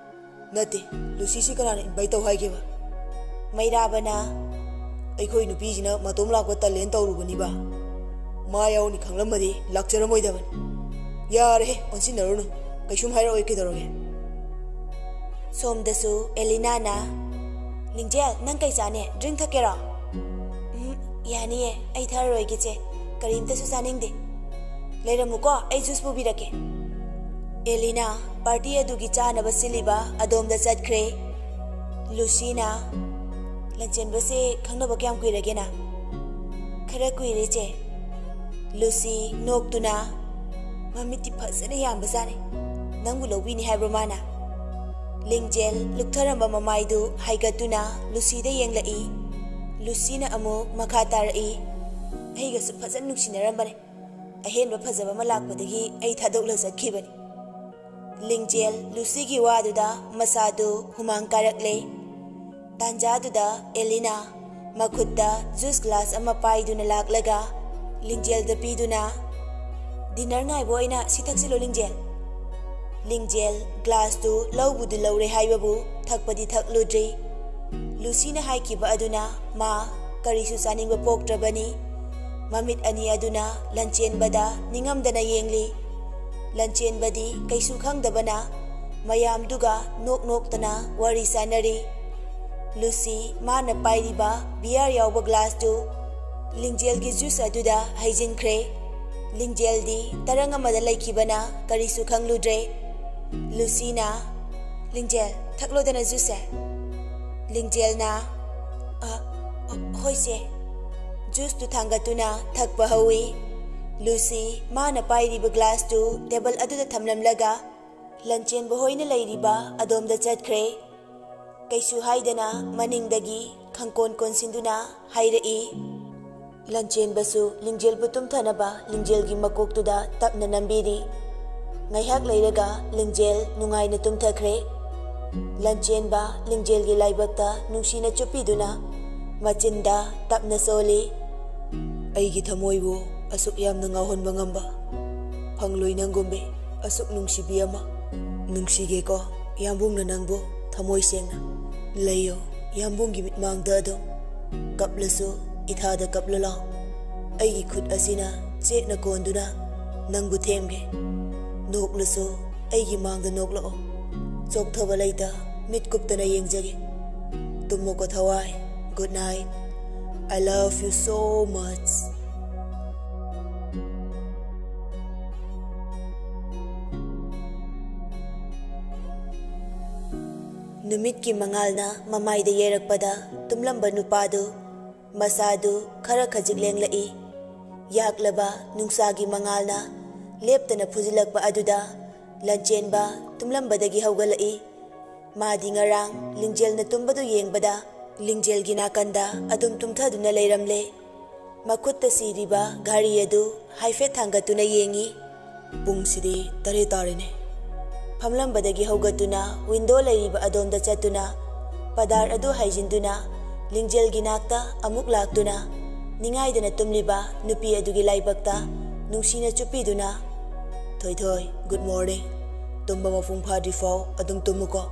"ꯅꯠꯇꯦ, ꯂꯨꯁꯤꯁꯤ ꯀꯅꯥꯅ ꯏꯟꯚꯥꯏꯠ ꯇꯧ ꯍꯥꯏꯒꯦꯕ?" ꯃꯩꯔꯥꯕꯅ, "ꯑꯩꯈꯣꯏ ꯅꯨꯄꯤꯁꯤꯅ ꯃꯇꯣꯝ ꯂꯥꯛꯄ ꯇꯜꯂꯦꯅ ꯇꯧꯔꯨꯕꯅꯤꯕ꯫ ꯃꯥ ꯌꯥꯎꯅꯤ ꯈꯪꯂꯝꯃꯗꯤ ꯂꯥꯛꯆꯔꯝꯃꯣꯏꯗꯕꯅꯤ꯫ ꯌꯥꯔꯦꯍꯦ, ꯑꯣꯟꯁꯤꯟꯅꯔꯨꯅꯨ꯫ ꯀꯩꯁꯨꯝ ꯍꯥꯏꯔꯛꯑꯣꯏ, ꯀꯩꯗꯧꯔꯒꯦ?" ꯁꯣꯝꯗꯁꯨ ꯑꯦꯂꯤꯅꯥꯅ, "ꯂꯤꯡꯖꯦꯜ, ꯅꯪ ꯀꯩ ꯆꯥꯅꯤ? ꯗ꯭ꯔꯤꯡ ꯊꯛꯀꯦꯔꯣ?" "ꯎꯝ, ꯌꯥꯅꯤꯌꯦ, ꯑꯩ ꯊꯛꯑꯔꯣꯏꯒꯦ ꯆꯦ, ꯀꯔꯤꯝꯇꯁꯨ ꯆꯥꯅꯤꯡꯗꯦ꯫ ꯂꯩꯔꯝꯃꯨꯀꯣ, ꯑꯩ ꯖꯨꯁ ꯄꯨꯕꯤꯔꯛꯀꯦ꯫" ꯑꯦꯂꯤꯅꯥ ꯄꯥꯔꯇꯤ ꯑꯗꯨꯒꯤ ꯆꯥꯅꯕ ꯁꯤꯜꯂꯤꯕ ꯑꯗꯣꯝꯗ ꯆꯠꯈ꯭ꯔꯦ꯫ ꯂꯨꯁꯤꯅ, "ꯂꯟꯆꯦꯟꯕꯁꯦ ꯈꯪꯅꯕ ꯀꯌꯥꯝ ꯀꯨꯏꯔꯒꯦꯅ?" "ꯈꯔ ꯀꯨꯏꯔꯦ, ꯆꯦ꯫" ꯂꯨꯁꯤ ꯅꯣꯛꯇꯨꯅ, "ꯃꯃꯤꯠꯇꯤ ꯐꯖꯅ ꯌꯥꯝꯕꯖꯥꯠꯅꯤ꯫ ꯅꯪꯕꯨ ꯂꯧꯕꯤꯅꯤ ꯍꯥꯏꯕ꯭ꯔꯣ ꯃꯥꯅ?" ꯂꯤꯡꯖꯦꯜ ꯂꯨꯛꯊꯔꯝꯕ ꯃꯃꯥꯏꯗꯨ ꯍꯥꯏꯒꯠꯇꯨꯅ ꯂꯨꯁꯤꯗ ꯌꯦꯡꯂꯛꯏ꯫ ꯂꯨꯁꯤꯅ ꯑꯃꯨꯛ ꯃꯈꯥ ꯇꯥꯔꯛꯏ, "ꯑꯩꯒꯁꯨ ꯐꯖꯅ ꯅꯨꯡꯁꯤꯅꯔꯝꯕꯅꯦ꯫ ꯑꯍꯦꯟꯕ ꯐꯖꯕ ꯑꯃ ꯂꯥꯛꯄꯗꯒꯤ ꯑꯩ ꯊꯥꯗꯣꯛꯂ ꯆꯠꯈꯤꯕꯅꯤ꯫" ꯂꯤꯡꯖꯦꯜ ꯂꯨꯁꯤꯒꯤ ꯋꯥꯗꯨꯗ ꯃꯁꯥꯗꯨ ꯍꯨꯃꯥꯡ ꯀꯥꯔꯛꯂꯦ꯫ ꯇꯥꯟꯖꯥꯗꯨꯗ ꯑꯦꯂꯤꯅꯥ ꯃꯈꯨꯠꯇ ꯖꯨꯁ ꯒ꯭ꯂꯥꯁ ꯑꯃ ꯄꯥꯏꯗꯨꯅ ꯂꯥꯛꯂꯒ ꯂꯤꯡꯖꯦꯜꯗ ꯄꯤꯗꯨꯅ, "ꯗꯤꯅꯔ ꯉꯥꯏꯕ ꯑꯣꯏꯅ ꯁꯤ ꯊꯛꯆꯤꯜꯂꯣ, ꯂꯤꯡꯖꯦꯜ꯫" ꯂꯤꯡꯖꯦꯜ ꯒ꯭ꯂꯥꯁꯇꯨ ꯂꯧꯕꯨꯗꯤ ꯂꯧꯔꯦ ꯍꯥꯏꯕꯕꯨ ꯊꯛꯄꯗꯤ ꯊꯛꯂꯨꯗ꯭ꯔꯤ꯫ ꯂꯨꯁꯤꯅ ꯍꯥꯏꯈꯤꯕ ꯑꯗꯨꯅ ꯃꯥ ꯀꯔꯤꯁꯨ ꯆꯥꯅꯤꯡꯕ ꯄꯣꯛꯇ꯭ꯔꯕꯅꯤ꯫ ꯃꯃꯤꯠ ꯑꯅꯤ ꯑꯗꯨꯅ ꯂꯟꯆꯦꯟꯕꯗ ꯅꯤꯡꯉꯝꯗꯅ ꯌꯦꯡꯂꯤ꯫ ꯂꯟꯆꯦꯟꯕꯗꯤ ꯀꯩꯁꯨ ꯈꯪꯗꯕꯅ ꯃꯌꯥꯝꯗꯨꯒ ꯅꯣꯛ ꯅꯣꯛꯇꯅ ꯋꯥꯔꯤ ꯁꯥꯟꯅꯔꯤ꯫ ꯂꯨꯁꯤ ꯃꯥꯅ ꯄꯥꯏꯔꯤꯕ ꯕꯤꯌꯥꯔ ꯌꯥꯎꯕ ꯒ꯭ꯂꯥꯁꯇꯨ ꯂꯤꯡꯖꯦꯜꯒꯤ ꯖꯨꯁ ꯑꯗꯨꯗ ꯍꯩꯖꯤꯟꯈ꯭ꯔꯦ꯫ ꯂꯤꯡꯖꯦꯜꯗꯤ ꯇꯔꯪ ꯑꯃꯗ ꯂꯩꯈꯤꯕꯅ ꯀꯔꯤꯁꯨ ꯈꯪꯂꯨꯗ꯭ꯔꯦ꯫ ꯂꯨꯁꯤꯅ, "ꯂꯤꯡꯖꯦꯜ, ꯊꯛꯂꯣꯗꯅ ꯖꯨꯁꯁꯦ꯫" ꯂꯤꯡꯖꯦꯜꯅ, "ꯑ, ꯍꯣꯏ ꯆꯦ꯫" ꯖꯨꯁꯇꯨ ꯊꯥꯡꯒꯠꯇꯨꯅ ꯊꯛꯄ ꯍꯧꯏ꯫ ꯂꯨꯁꯤ ꯃꯥꯅ ꯄꯥꯏꯔꯤꯕ ꯒ꯭ꯂꯥꯁꯇꯨ ꯇꯦꯕꯜ ꯑꯗꯨꯗ ꯊꯝꯂꯝꯂꯒ ꯂꯟꯆꯦꯟꯕ ꯍꯣꯏꯅ ꯂꯩꯔꯤꯕ ꯑꯗꯣꯝꯗ ꯆꯠꯈ꯭ꯔꯦ꯫ ꯀꯩꯁꯨ ꯍꯥꯏꯗꯅ ꯃꯅꯤꯡꯗꯒꯤ ꯈꯪꯀꯣꯟ ꯀꯣꯟꯁꯤꯟꯗꯨꯅ ꯍꯥꯏꯔꯛꯏ꯫ ꯂꯟꯆꯦꯟꯕꯁꯨ ꯂꯤꯡꯖꯦꯜꯕꯨ ꯇꯨꯝꯊꯅꯕ ꯂꯤꯡꯖꯦꯜꯒꯤ ꯃꯀꯣꯛꯇꯨꯗ ꯇꯞꯅ ꯅꯝꯕꯤꯔꯤ꯫ ꯉꯥꯏꯍꯥꯛ ꯂꯩꯔꯒ ꯂꯤꯡꯖꯦꯜ ꯅꯨꯡꯉꯥꯏꯅ ꯇꯨꯝꯊꯈ꯭ꯔꯦ꯫ ꯂꯟꯆꯦꯟꯕ ꯂꯤꯡꯖꯦꯜꯒꯤ ꯂꯥꯏꯕꯛꯇ ꯅꯨꯡꯁꯤꯅ ꯆꯨꯞꯄꯤꯗꯨꯅ ꯃꯆꯤꯟꯗ ꯇꯞꯅ ꯁꯣꯜꯂꯤ꯫ "ꯑꯩꯒꯤ ꯊꯃꯣꯏꯕꯨ ꯑꯁꯨꯛ ꯌꯥꯝꯅ ꯉꯥꯎꯍꯟꯕ ꯉꯝꯕ ꯐꯪꯂꯣꯏ ꯅꯪꯒꯨꯝꯕꯤ, ꯑꯁꯨꯛ ꯅꯨꯡꯁꯤꯕꯤ ꯑꯃ꯫ ꯅꯨꯡꯁꯤꯒꯦꯀꯣ ꯌꯥꯝꯕꯨꯡꯅ ꯅꯪꯕꯨ ꯊꯃꯣꯏ ꯁꯦꯡꯅ꯫ ꯂꯩꯌꯣ ꯌꯥꯝꯕꯨꯡꯒꯤ ꯃꯤꯠꯃꯥꯡꯗ ꯑꯗꯨꯝ꯫ ꯀꯞꯂꯁꯨ ꯏꯊꯥꯗ ꯀꯞꯂꯨ ꯂꯥꯎ꯫ ꯑꯩꯒꯤ ꯈꯨꯠ ꯑꯁꯤꯅ ꯆꯦꯠꯅ ꯀꯣꯟꯗꯨꯅ ꯅꯪꯕꯨ ꯊꯦꯝꯒꯦ꯫ ꯅꯣꯛꯂꯁꯨ ꯑꯩꯒꯤ ꯃꯥꯡꯗ ꯅꯣꯛꯂꯛꯑꯣ꯫ ꯆꯣꯛꯊꯕ ꯂꯩꯇ ꯃꯤꯠ ꯀꯨꯞꯇꯅ ꯌꯦꯡꯖꯒꯦ꯫ ꯇꯨꯝꯃꯣꯀꯣ ꯊꯋꯥꯏ꯫ Good night. I love you so much." ꯅꯨꯃꯤꯠꯀꯤ ꯃꯉꯥꯜꯅ ꯃꯃꯥꯏꯗ ꯌꯩꯔꯛꯄꯗ ꯇꯨꯝꯂꯝꯕ ꯅꯨꯄꯥꯗꯨ ꯃꯁꯥꯗꯨ ꯈꯔ ꯈꯖꯤꯛ ꯂꯦꯡꯂꯛꯏ꯫ ꯌꯥꯛꯂꯕ ꯅꯨꯡꯁꯥꯒꯤ ꯃꯉꯥꯜꯅ ꯂꯦꯞꯇꯅ ꯐꯨꯖꯤꯜꯂꯛꯄ ꯑꯗꯨꯗ ꯂꯟꯆꯦꯟꯕ ꯇꯨꯝꯂꯝꯕꯗꯒꯤ ꯍꯧꯒꯠꯂꯛꯏ꯫ ꯃꯥꯗꯤ ꯉꯔꯥꯡ ꯂꯤꯡꯖꯦꯜꯅ ꯇꯨꯝꯕꯗꯨ ꯌꯦꯡꯕꯗ ꯂꯤꯡꯖꯦꯜꯒꯤ ꯅꯥꯀꯟꯗ ꯑꯗꯨꯝ ꯇꯨꯝꯊꯗꯨꯅ ꯂꯩꯔꯝꯂꯦ꯫ ꯃꯈꯨꯠꯇ ꯁꯤꯔꯤꯕ ꯘꯥꯔꯤ ꯑꯗꯨ ꯍꯥꯏꯐꯦꯠ ꯊꯥꯡꯒꯠꯇꯨꯅ ꯌꯦꯡꯏ꯫ "ꯄꯨꯡꯁꯤꯗꯤ ꯇꯔꯦꯠ ꯇꯥꯔꯦꯅꯦ꯫" ꯐꯝꯂꯝꯕꯗꯒꯤ ꯍꯧꯒꯠꯇꯨꯅ ꯋꯤꯟꯗꯣ ꯂꯩꯔꯤꯕ ꯑꯗꯣꯝꯗ ꯆꯠꯇꯨꯅ ꯄꯗꯥꯔ ꯑꯗꯨ ꯍꯥꯏꯖꯤꯟꯗꯨꯅ ꯂꯤꯡꯖꯦꯜꯒꯤ ꯅꯥꯛꯇ ꯑꯃꯨꯛ ꯂꯥꯛꯇꯨꯅ ꯅꯤꯡꯉꯥꯏꯗꯅ ꯇꯨꯝꯂꯤꯕ ꯅꯨꯄꯤ ꯑꯗꯨꯒꯤ ꯂꯥꯏꯕꯛꯇ ꯅꯨꯡꯁꯤꯅ ꯆꯨꯞꯄꯤꯗꯨꯅ, "ꯊꯣꯏꯊꯣꯏ, ꯒꯨꯗ ꯃꯣꯔꯅꯤꯡ꯫ ꯇꯨꯝꯕ ꯃꯄꯨꯡ ꯐꯥꯗ꯭ꯔꯤꯐꯥꯎ ꯑꯗꯨꯝ ꯇꯨꯝꯃꯨꯀꯣ꯫"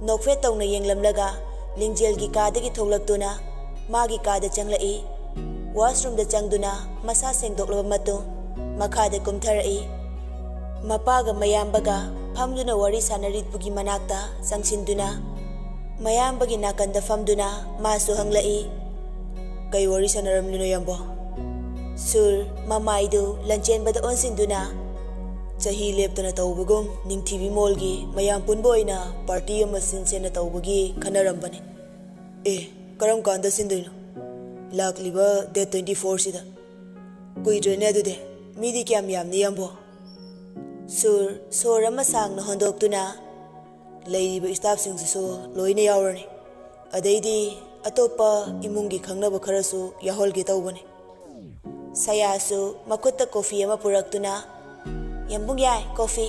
ꯅꯣꯛꯐꯦꯠ ꯇꯧꯅ ꯌꯦꯡꯂꯝꯂꯒ ꯂꯤꯡꯖꯦꯜꯒꯤ ꯀꯥꯗꯒꯤ ꯊꯣꯛꯂꯛꯇꯨꯅ ꯃꯥꯒꯤ ꯀꯥꯗ ꯆꯪꯂꯛꯏ꯫ ꯋꯥꯁꯔꯨꯝꯗ ꯆꯪꯗꯨꯅ ꯃꯁꯥ ꯁꯦꯡꯗꯣꯛꯂꯕ ꯃꯇꯨꯡ ꯃꯈꯥꯗ ꯀꯨꯝꯊꯔꯛꯏ꯫ ꯃꯄꯥꯒ ꯃꯌꯥꯝꯕꯒ ꯐꯝꯗꯨꯅ ꯋꯥꯔꯤ ꯁꯥꯟꯅꯔꯤꯕꯒꯤ ꯃꯅꯥꯛꯇ ꯆꯪꯁꯤꯟꯗꯨꯅ ꯃꯌꯥꯝꯕꯒꯤ ꯅꯥꯀꯟꯗ ꯐꯝꯗꯨꯅ ꯃꯥꯁꯨ ꯍꯪꯂꯛꯏ, "ꯀꯩ ꯋꯥꯔꯤ ꯁꯥꯟꯅꯔꯝꯂꯤꯅꯣ, ꯌꯥꯝꯕꯣ?" ꯁꯨꯔ ꯃꯃꯥꯏꯗꯨ ꯂꯟꯆꯦꯟꯕꯗ ꯑꯣꯟꯁꯤꯟꯗꯨꯅ, "ꯆꯍꯤ ꯂꯦꯞꯇꯅ ꯇꯧꯕꯒꯨꯝ ꯅꯤꯡꯊꯤꯕꯤ ꯃꯣꯜꯒꯤ ꯃꯌꯥꯝ ꯄꯨꯟꯕ ꯑꯣꯏꯅ ꯄꯥꯔꯇꯤ ꯑꯃ ꯁꯤꯟꯁꯦꯅ ꯇꯧꯕꯒꯤ ꯈꯟꯅꯔꯝꯕꯅꯤ꯫" "ꯑꯦ, ꯀꯔꯝ ꯀꯥꯟꯗ ꯁꯤꯟꯗꯣꯏꯅꯣ? ꯂꯥꯛꯂꯤꯕ ꯗꯦꯠ ꯇ꯭ꯋꯦꯟꯇꯤ ꯐꯣꯔꯁꯤꯗ꯫ ꯀꯨꯏꯗ꯭ꯔꯦꯅꯦ ꯑꯗꯨꯗꯤ꯫ ꯃꯤꯗꯤ ꯀꯌꯥꯝ ꯌꯥꯝꯅꯤ, ꯌꯥꯝꯕꯣ?" ꯁꯨꯔ ꯁꯣꯔ ꯑꯃ ꯁꯥꯡꯅ ꯍꯣꯟꯗꯣꯛꯇꯨꯅ, "ꯂꯩꯔꯤꯕ ꯏꯁꯇꯥꯐꯁꯤꯡꯁꯤꯁꯨ ꯂꯣꯏꯅ ꯌꯥꯎꯔꯅꯤ꯫ ꯑꯗꯩꯗꯤ ꯑꯇꯣꯞꯄ ꯏꯃꯨꯡꯒꯤ ꯈꯪꯅꯕ ꯈꯔꯁꯨ ꯌꯥꯎꯍꯜꯒꯦ ꯇꯧꯕꯅꯤ꯫" ꯁꯌꯥꯁꯨ ꯃꯈꯨꯠꯇ ꯀꯣꯐꯤ ꯑꯃ ꯄꯨꯔꯛꯇꯨꯅ, "ꯌꯥꯝꯕꯨꯡ ꯌꯥꯏ, ꯀꯣꯐꯤ꯫"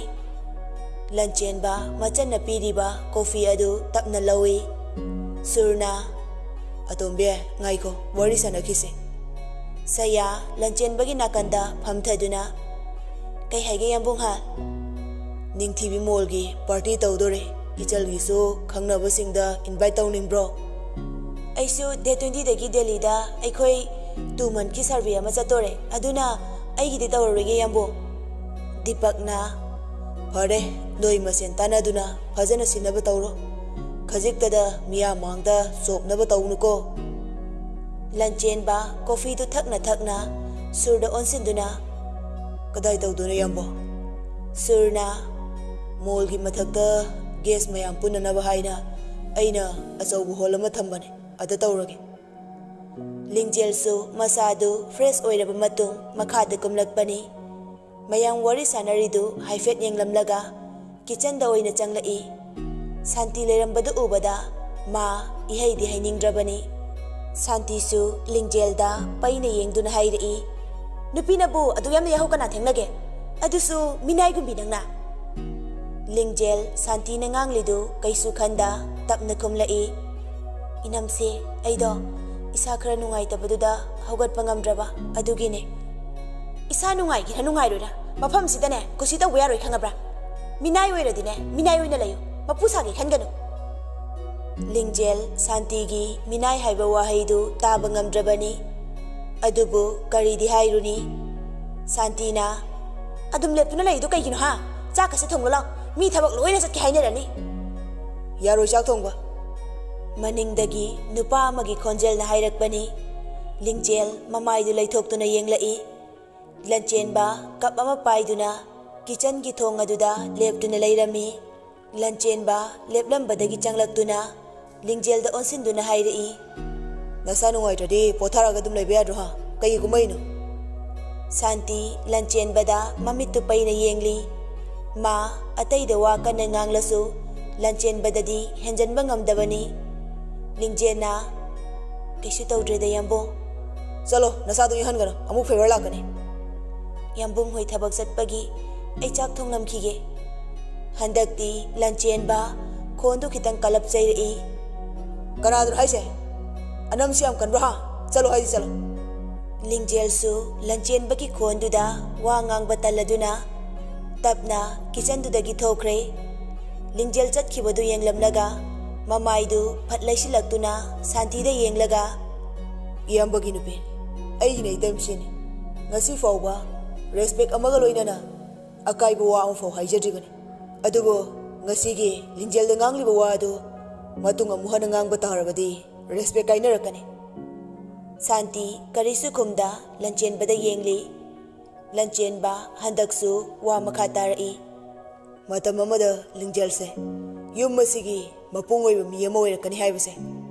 ꯂꯟꯆꯦꯟꯕ ꯃꯆꯟꯅ ꯄꯤꯔꯤꯕ ꯀꯣꯐꯤ ꯑꯗꯨ ꯇꯞꯅ ꯂꯧꯏ꯫ ꯁꯨꯔꯅ, "ꯑꯇꯣꯝꯕꯤ, ꯉꯥꯏꯈꯣ, ꯋꯥꯔꯤ ꯁꯥꯟꯅꯈꯤꯁꯦ꯫" ꯁꯌꯥ ꯂꯟꯆꯦꯟꯕꯒꯤ ꯅꯥꯀꯟꯗ ꯐꯝꯊꯗꯨꯅ, "ꯀꯩ ꯍꯥꯏꯒꯦ, ꯌꯥꯝꯕꯨꯡ ꯍꯥ?" "ꯅꯤꯡꯊꯤꯕꯤ ꯃꯣꯜꯒꯤ ꯄꯥꯔꯇꯤ ꯇꯧꯗꯣꯔꯦ꯫ ꯏꯆꯜꯒꯤꯁꯨ ꯈꯪꯅꯕꯁꯤꯡꯗ ꯏꯟꯚꯥꯏꯠ ꯇꯧꯅꯤꯡꯕ꯭ꯔꯣ?" "ꯑꯩꯁꯨ ꯗꯦꯠ ꯇ꯭ꯋꯦꯟꯇꯤꯗꯒꯤ ꯗꯦꯜꯂꯤꯗ ꯑꯩꯈꯣꯏ ꯇꯨ ꯃꯟꯊꯀꯤ ꯁꯔꯚꯦ ꯑꯃ ꯆꯠꯇꯣꯔꯦ, ꯑꯗꯨꯅ ꯑꯩꯒꯤꯗꯤ ꯇꯧꯔꯔꯣꯏꯒꯦ, ꯌꯥꯝꯕꯨꯡ꯫" ꯗꯤꯄꯛꯅ, "ꯐꯔꯦ, ꯅꯣꯏ ꯃꯁꯦꯟ ꯇꯥꯟꯅꯗꯨꯅ ꯐꯖꯅ ꯁꯤꯟꯅꯕ ꯇꯧꯔꯣ꯫ ꯈꯖꯤꯛꯇꯗ ꯃꯤꯌꯥꯝ ꯃꯥꯡꯗ ꯆꯣꯞꯅꯕ ꯇꯧꯅꯨꯀꯣ꯫" ꯂꯟꯆꯦꯟꯕ ꯀꯣꯐꯤꯗꯨ ꯊꯛꯅ ꯊꯛꯅ ꯁꯨꯔꯗ ꯑꯣꯟꯁꯤꯟꯗꯨꯅ, "ꯀꯗꯥꯏ ꯇꯧꯗꯣꯏꯅꯣ, ꯌꯥꯝꯕꯣ?" ꯁꯨꯔꯅ, "ꯃꯣꯜꯒꯤ ꯃꯊꯛꯇ ꯒꯦꯁ ꯃꯌꯥꯝ ꯄꯨꯟꯅꯅꯕ ꯍꯥꯏꯅ ꯑꯩꯅ ꯑꯆꯧꯕ ꯍꯣꯜ ꯑꯃ ꯊꯝꯕꯅꯦ, ꯑꯗ ꯇꯧꯔꯒꯦ꯫ ꯂꯤꯡꯖꯦꯜꯁꯨ ꯃꯁꯥꯗꯨ ꯐ꯭ꯔꯦꯁ ꯑꯣꯏꯔꯕ ꯃꯇꯨꯡ ꯃꯈꯥꯗ ꯀꯨꯝꯂꯛꯄꯅꯤ꯫ ꯃꯌꯥꯝ ꯋꯥꯔꯤ ꯁꯥꯟꯅꯔꯤꯗꯨ ꯍꯥꯏꯐꯦꯠ ꯌꯦꯡꯂꯝꯂꯒ ꯀꯤꯆꯟꯗ ꯑꯣꯏꯅ ꯆꯪꯂꯛꯏ꯫ ꯁꯥꯟꯇꯤ ꯂꯩꯔꯝꯕꯗꯨ ꯎꯕꯗ ꯃꯥ ꯏꯍꯩꯗꯤ ꯍꯩꯅꯤꯡꯗ꯭ꯔꯕꯅꯤ꯫ ꯁꯥꯟꯇꯤꯁꯨ ꯂꯤꯡꯖꯦꯜꯗ ꯄꯩꯅ ꯌꯦꯡꯗꯨꯅ ꯍꯥꯏꯔꯛꯏ, "ꯅꯨꯄꯤꯅꯕꯨ ꯑꯗꯨ ꯌꯥꯝꯅ ꯌꯥꯍꯧ ꯀꯅꯥ ꯊꯦꯡꯅꯒꯦ? ꯑꯗꯨꯁꯨ ꯃꯤꯅꯥꯏꯒꯨꯝꯕꯤ ꯅꯪꯅ?" ꯂꯤꯡꯖꯦꯜ ꯁꯥꯟꯇꯤꯅ ꯉꯥꯡꯂꯤꯗꯨ ꯀꯩꯁꯨ ꯈꯟꯗ ꯇꯞꯅ ꯈꯨꯝꯂꯛꯏ, "ꯏꯅꯝꯁꯦ, ꯑꯩꯗꯣ ꯏꯁꯥ ꯈꯔ ꯅꯨꯡꯉꯥꯏꯇꯕꯗꯨꯗ ꯍꯧꯒꯠꯄ ꯉꯝꯗ꯭ꯔꯕ, ꯑꯗꯨꯒꯤꯅꯦ꯫" "ꯏꯁꯥ ꯅꯨꯡꯉꯥꯏꯒꯦꯔꯥ ꯅꯨꯡꯉꯥꯏꯔꯣꯏꯔꯥ, ꯃꯐꯝꯁꯤꯗꯅꯦ ꯀꯨꯁꯤ ꯇꯧꯕ ꯌꯥꯔꯣꯏ, ꯈꯪꯉꯕ꯭ꯔꯥ? ꯃꯤꯅꯥꯏ ꯑꯣꯏꯔꯗꯤꯅꯦ, ꯃꯤꯅꯥꯏ ꯑꯣꯏꯅ ꯂꯩꯌꯨ, ꯃꯄꯨ ꯁꯥꯒꯦ ꯈꯟꯒꯅꯨ꯫" ꯂꯤꯡꯖꯦꯜ ꯁꯥꯟꯇꯤꯒꯤ ꯃꯤꯅꯥꯏ ꯍꯥꯏꯕ ꯋꯥꯍꯩꯗꯨ ꯇꯥꯕ ꯉꯝꯗ꯭ꯔꯕꯅꯤ꯫ ꯑꯗꯨꯕꯨ ꯀꯔꯤꯗꯤ ꯍꯥꯏꯔꯨꯅꯤ? ꯁꯥꯟꯇꯤꯅ, "ꯑꯗꯨꯝ ꯂꯦꯞꯇꯨꯅ ꯂꯩꯗꯨ ꯀꯩꯒꯤꯅꯣ, ꯍꯥ? ꯆꯥꯛꯀꯁꯦ ꯊꯣꯡꯂꯣ ꯂꯥꯎ, ꯃꯤ ꯊꯕꯛ ꯂꯣꯏꯅ ꯆꯠꯀꯦ ꯍꯥꯏꯅꯔꯅꯤ꯫" "ꯌꯥꯔꯣꯏ ꯆꯥꯛ ꯊꯣꯡꯕ꯫" ꯃꯅꯤꯡꯗꯒꯤ ꯅꯨꯄꯥ ꯑꯃꯒꯤ ꯈꯣꯟꯖꯦꯜꯅ ꯍꯥꯏꯔꯛꯄꯅꯤ꯫ ꯂꯤꯡꯖꯦꯜ ꯃꯃꯥꯏꯗꯨ ꯂꯩꯊꯣꯛꯇꯨꯅ ꯌꯦꯡꯂꯛꯏ꯫ ꯂꯟꯆꯦꯟꯕ ꯀꯞ ꯑꯃ ꯄꯥꯏꯗꯨꯅ ꯀꯤꯆꯟꯒꯤ ꯊꯣꯡ ꯑꯗꯨꯗ ꯂꯦꯞꯇꯨꯅ ꯂꯩꯔꯝꯃꯤ꯫ ꯂꯟꯆꯦꯟꯕ ꯂꯦꯞꯂꯝꯕꯗꯒꯤ ꯆꯪꯂꯛꯇꯨꯅ ꯂꯤꯡꯖꯦꯜꯗ ꯑꯣꯟꯁꯤꯟꯗꯨꯅ ꯍꯥꯏꯔꯛꯏ, "ꯅꯁꯥ ꯅꯨꯡꯉꯥꯏꯇ꯭ꯔꯗꯤ ꯄꯣꯊꯥꯔꯒ ꯑꯗꯨꯝ ꯂꯩꯕ ꯌꯥꯗ꯭ꯔꯣ, ꯍꯥ? ꯀꯩꯒꯤ ꯀꯨꯝꯃꯛꯏꯅꯣ?" ꯁꯥꯟꯇꯤ ꯂꯟꯆꯦꯟꯕꯗ ꯃꯃꯤꯠꯇꯨ ꯄꯩꯅ ꯌꯦꯡꯂꯤ꯫ ꯃꯥ ꯑꯇꯩꯗ ꯋꯥ ꯀꯟꯅ ꯉꯥꯡꯂꯁꯨ ꯂꯟꯆꯦꯟꯕꯗꯗꯤ ꯍꯦꯟꯖꯟꯕ ꯉꯝꯗꯕꯅꯤ꯫ ꯂꯤꯡꯖꯦꯜꯅ, "ꯀꯩꯁꯨ ꯇꯧꯗ꯭ꯔꯦꯗ, ꯌꯥꯝꯕꯨꯡ꯫" "ꯆꯠꯂꯣ, ꯅꯁꯥꯗꯣ ꯏꯪꯍꯟꯒꯅꯨ, ꯑꯃꯨꯛ ꯐꯤꯚꯔ ꯂꯥꯛꯀꯅꯤ꯫" "ꯌꯥꯝꯕꯨꯡ ꯍꯣꯏ ꯊꯕꯛ ꯆꯠꯄꯒꯤ ꯑꯩ ꯆꯥꯛ ꯊꯣꯡꯂꯝꯈꯤꯒꯦ꯫" ꯍꯟꯗꯛꯇꯤ ꯂꯟꯆꯦꯟꯕ ꯈꯣꯟꯗꯨ ꯈꯤꯇꯪ ꯀꯜꯂꯞ ꯆꯩꯔꯛꯏ꯫ "ꯀꯅꯥꯗꯨꯅꯣ ꯍꯥꯏꯁꯦ? ꯑꯅꯝꯁꯤ ꯌꯥꯝ ꯀꯟꯕ꯭ꯔꯣ, ꯍꯥ? ꯆꯠꯂꯣ ꯍꯥꯏꯗꯤ ꯆꯠꯂꯣ꯫" ꯂꯤꯡꯖꯦꯜꯁꯨ ꯂꯟꯆꯦꯟꯕꯒꯤ ꯈꯣꯟꯗꯨꯗ ꯋꯥ ꯉꯥꯡꯕ ꯇꯜꯂꯗꯨꯅ ꯇꯞꯅ ꯀꯤꯆꯟꯗꯨꯗꯒꯤ ꯊꯣꯛꯈ꯭ꯔꯦ꯫ ꯂꯤꯡꯖꯦꯜ ꯆꯠꯈꯤꯕꯗꯨ ꯌꯦꯡꯂꯝꯂꯒ ꯃꯃꯥꯏꯗꯨ ꯐꯠ ꯂꯩꯁꯤꯜꯂꯛꯇꯨꯅ ꯁꯥꯟꯇꯤꯗ ꯌꯦꯡꯂꯒ, "ꯏꯌꯥꯝꯕꯒꯤ ꯅꯨꯄꯤ, ꯑꯩꯒꯤꯅ ꯏꯇꯩꯃꯁꯤꯅꯤ꯫ ꯉꯁꯤ ꯐꯥꯎꯕ ꯔꯦꯁꯄꯦꯛ ꯑꯃꯒ ꯂꯣꯏꯅꯅ ꯑꯀꯥꯏꯕ ꯋꯥ ꯑꯃꯐꯥꯎ ꯍꯥꯏꯖꯗ꯭ꯔꯤꯕꯅꯤ꯫ ꯑꯗꯨꯕꯨ ꯉꯁꯤꯒꯤ ꯂꯤꯡꯖꯦꯜꯗ ꯉꯥꯡꯂꯤꯕ ꯋꯥ ꯑꯗꯨ ꯃꯇꯨꯡ ꯑꯃꯨꯛ ꯍꯟꯅ ꯉꯥꯡꯕ ꯇꯥꯔꯕꯗꯤ ꯔꯦꯁꯄꯦꯛ ꯀꯥꯏꯅꯔꯛꯀꯅꯤ꯫" ꯁꯥꯟꯇꯤ ꯀꯔꯤꯁꯨ ꯈꯨꯝꯗ ꯂꯟꯆꯦꯟꯕꯗ ꯌꯦꯡꯂꯤ꯫ ꯂꯟꯆꯦꯟꯕ ꯍꯟꯗꯛꯁꯨ ꯋꯥ ꯃꯈꯥ ꯇꯥꯔꯛꯏ꯫ "ꯃꯇꯝ ꯑꯃꯗ ꯂꯤꯡꯖꯦꯜꯁꯦ ꯌꯨꯝ ꯑꯁꯤꯒꯤ ꯃꯄꯨꯡ ꯑꯣꯏꯕ ꯃꯤ ꯑꯃ ꯑꯣꯏꯔꯛꯀꯅꯤ ꯍꯥꯏꯕꯁꯦ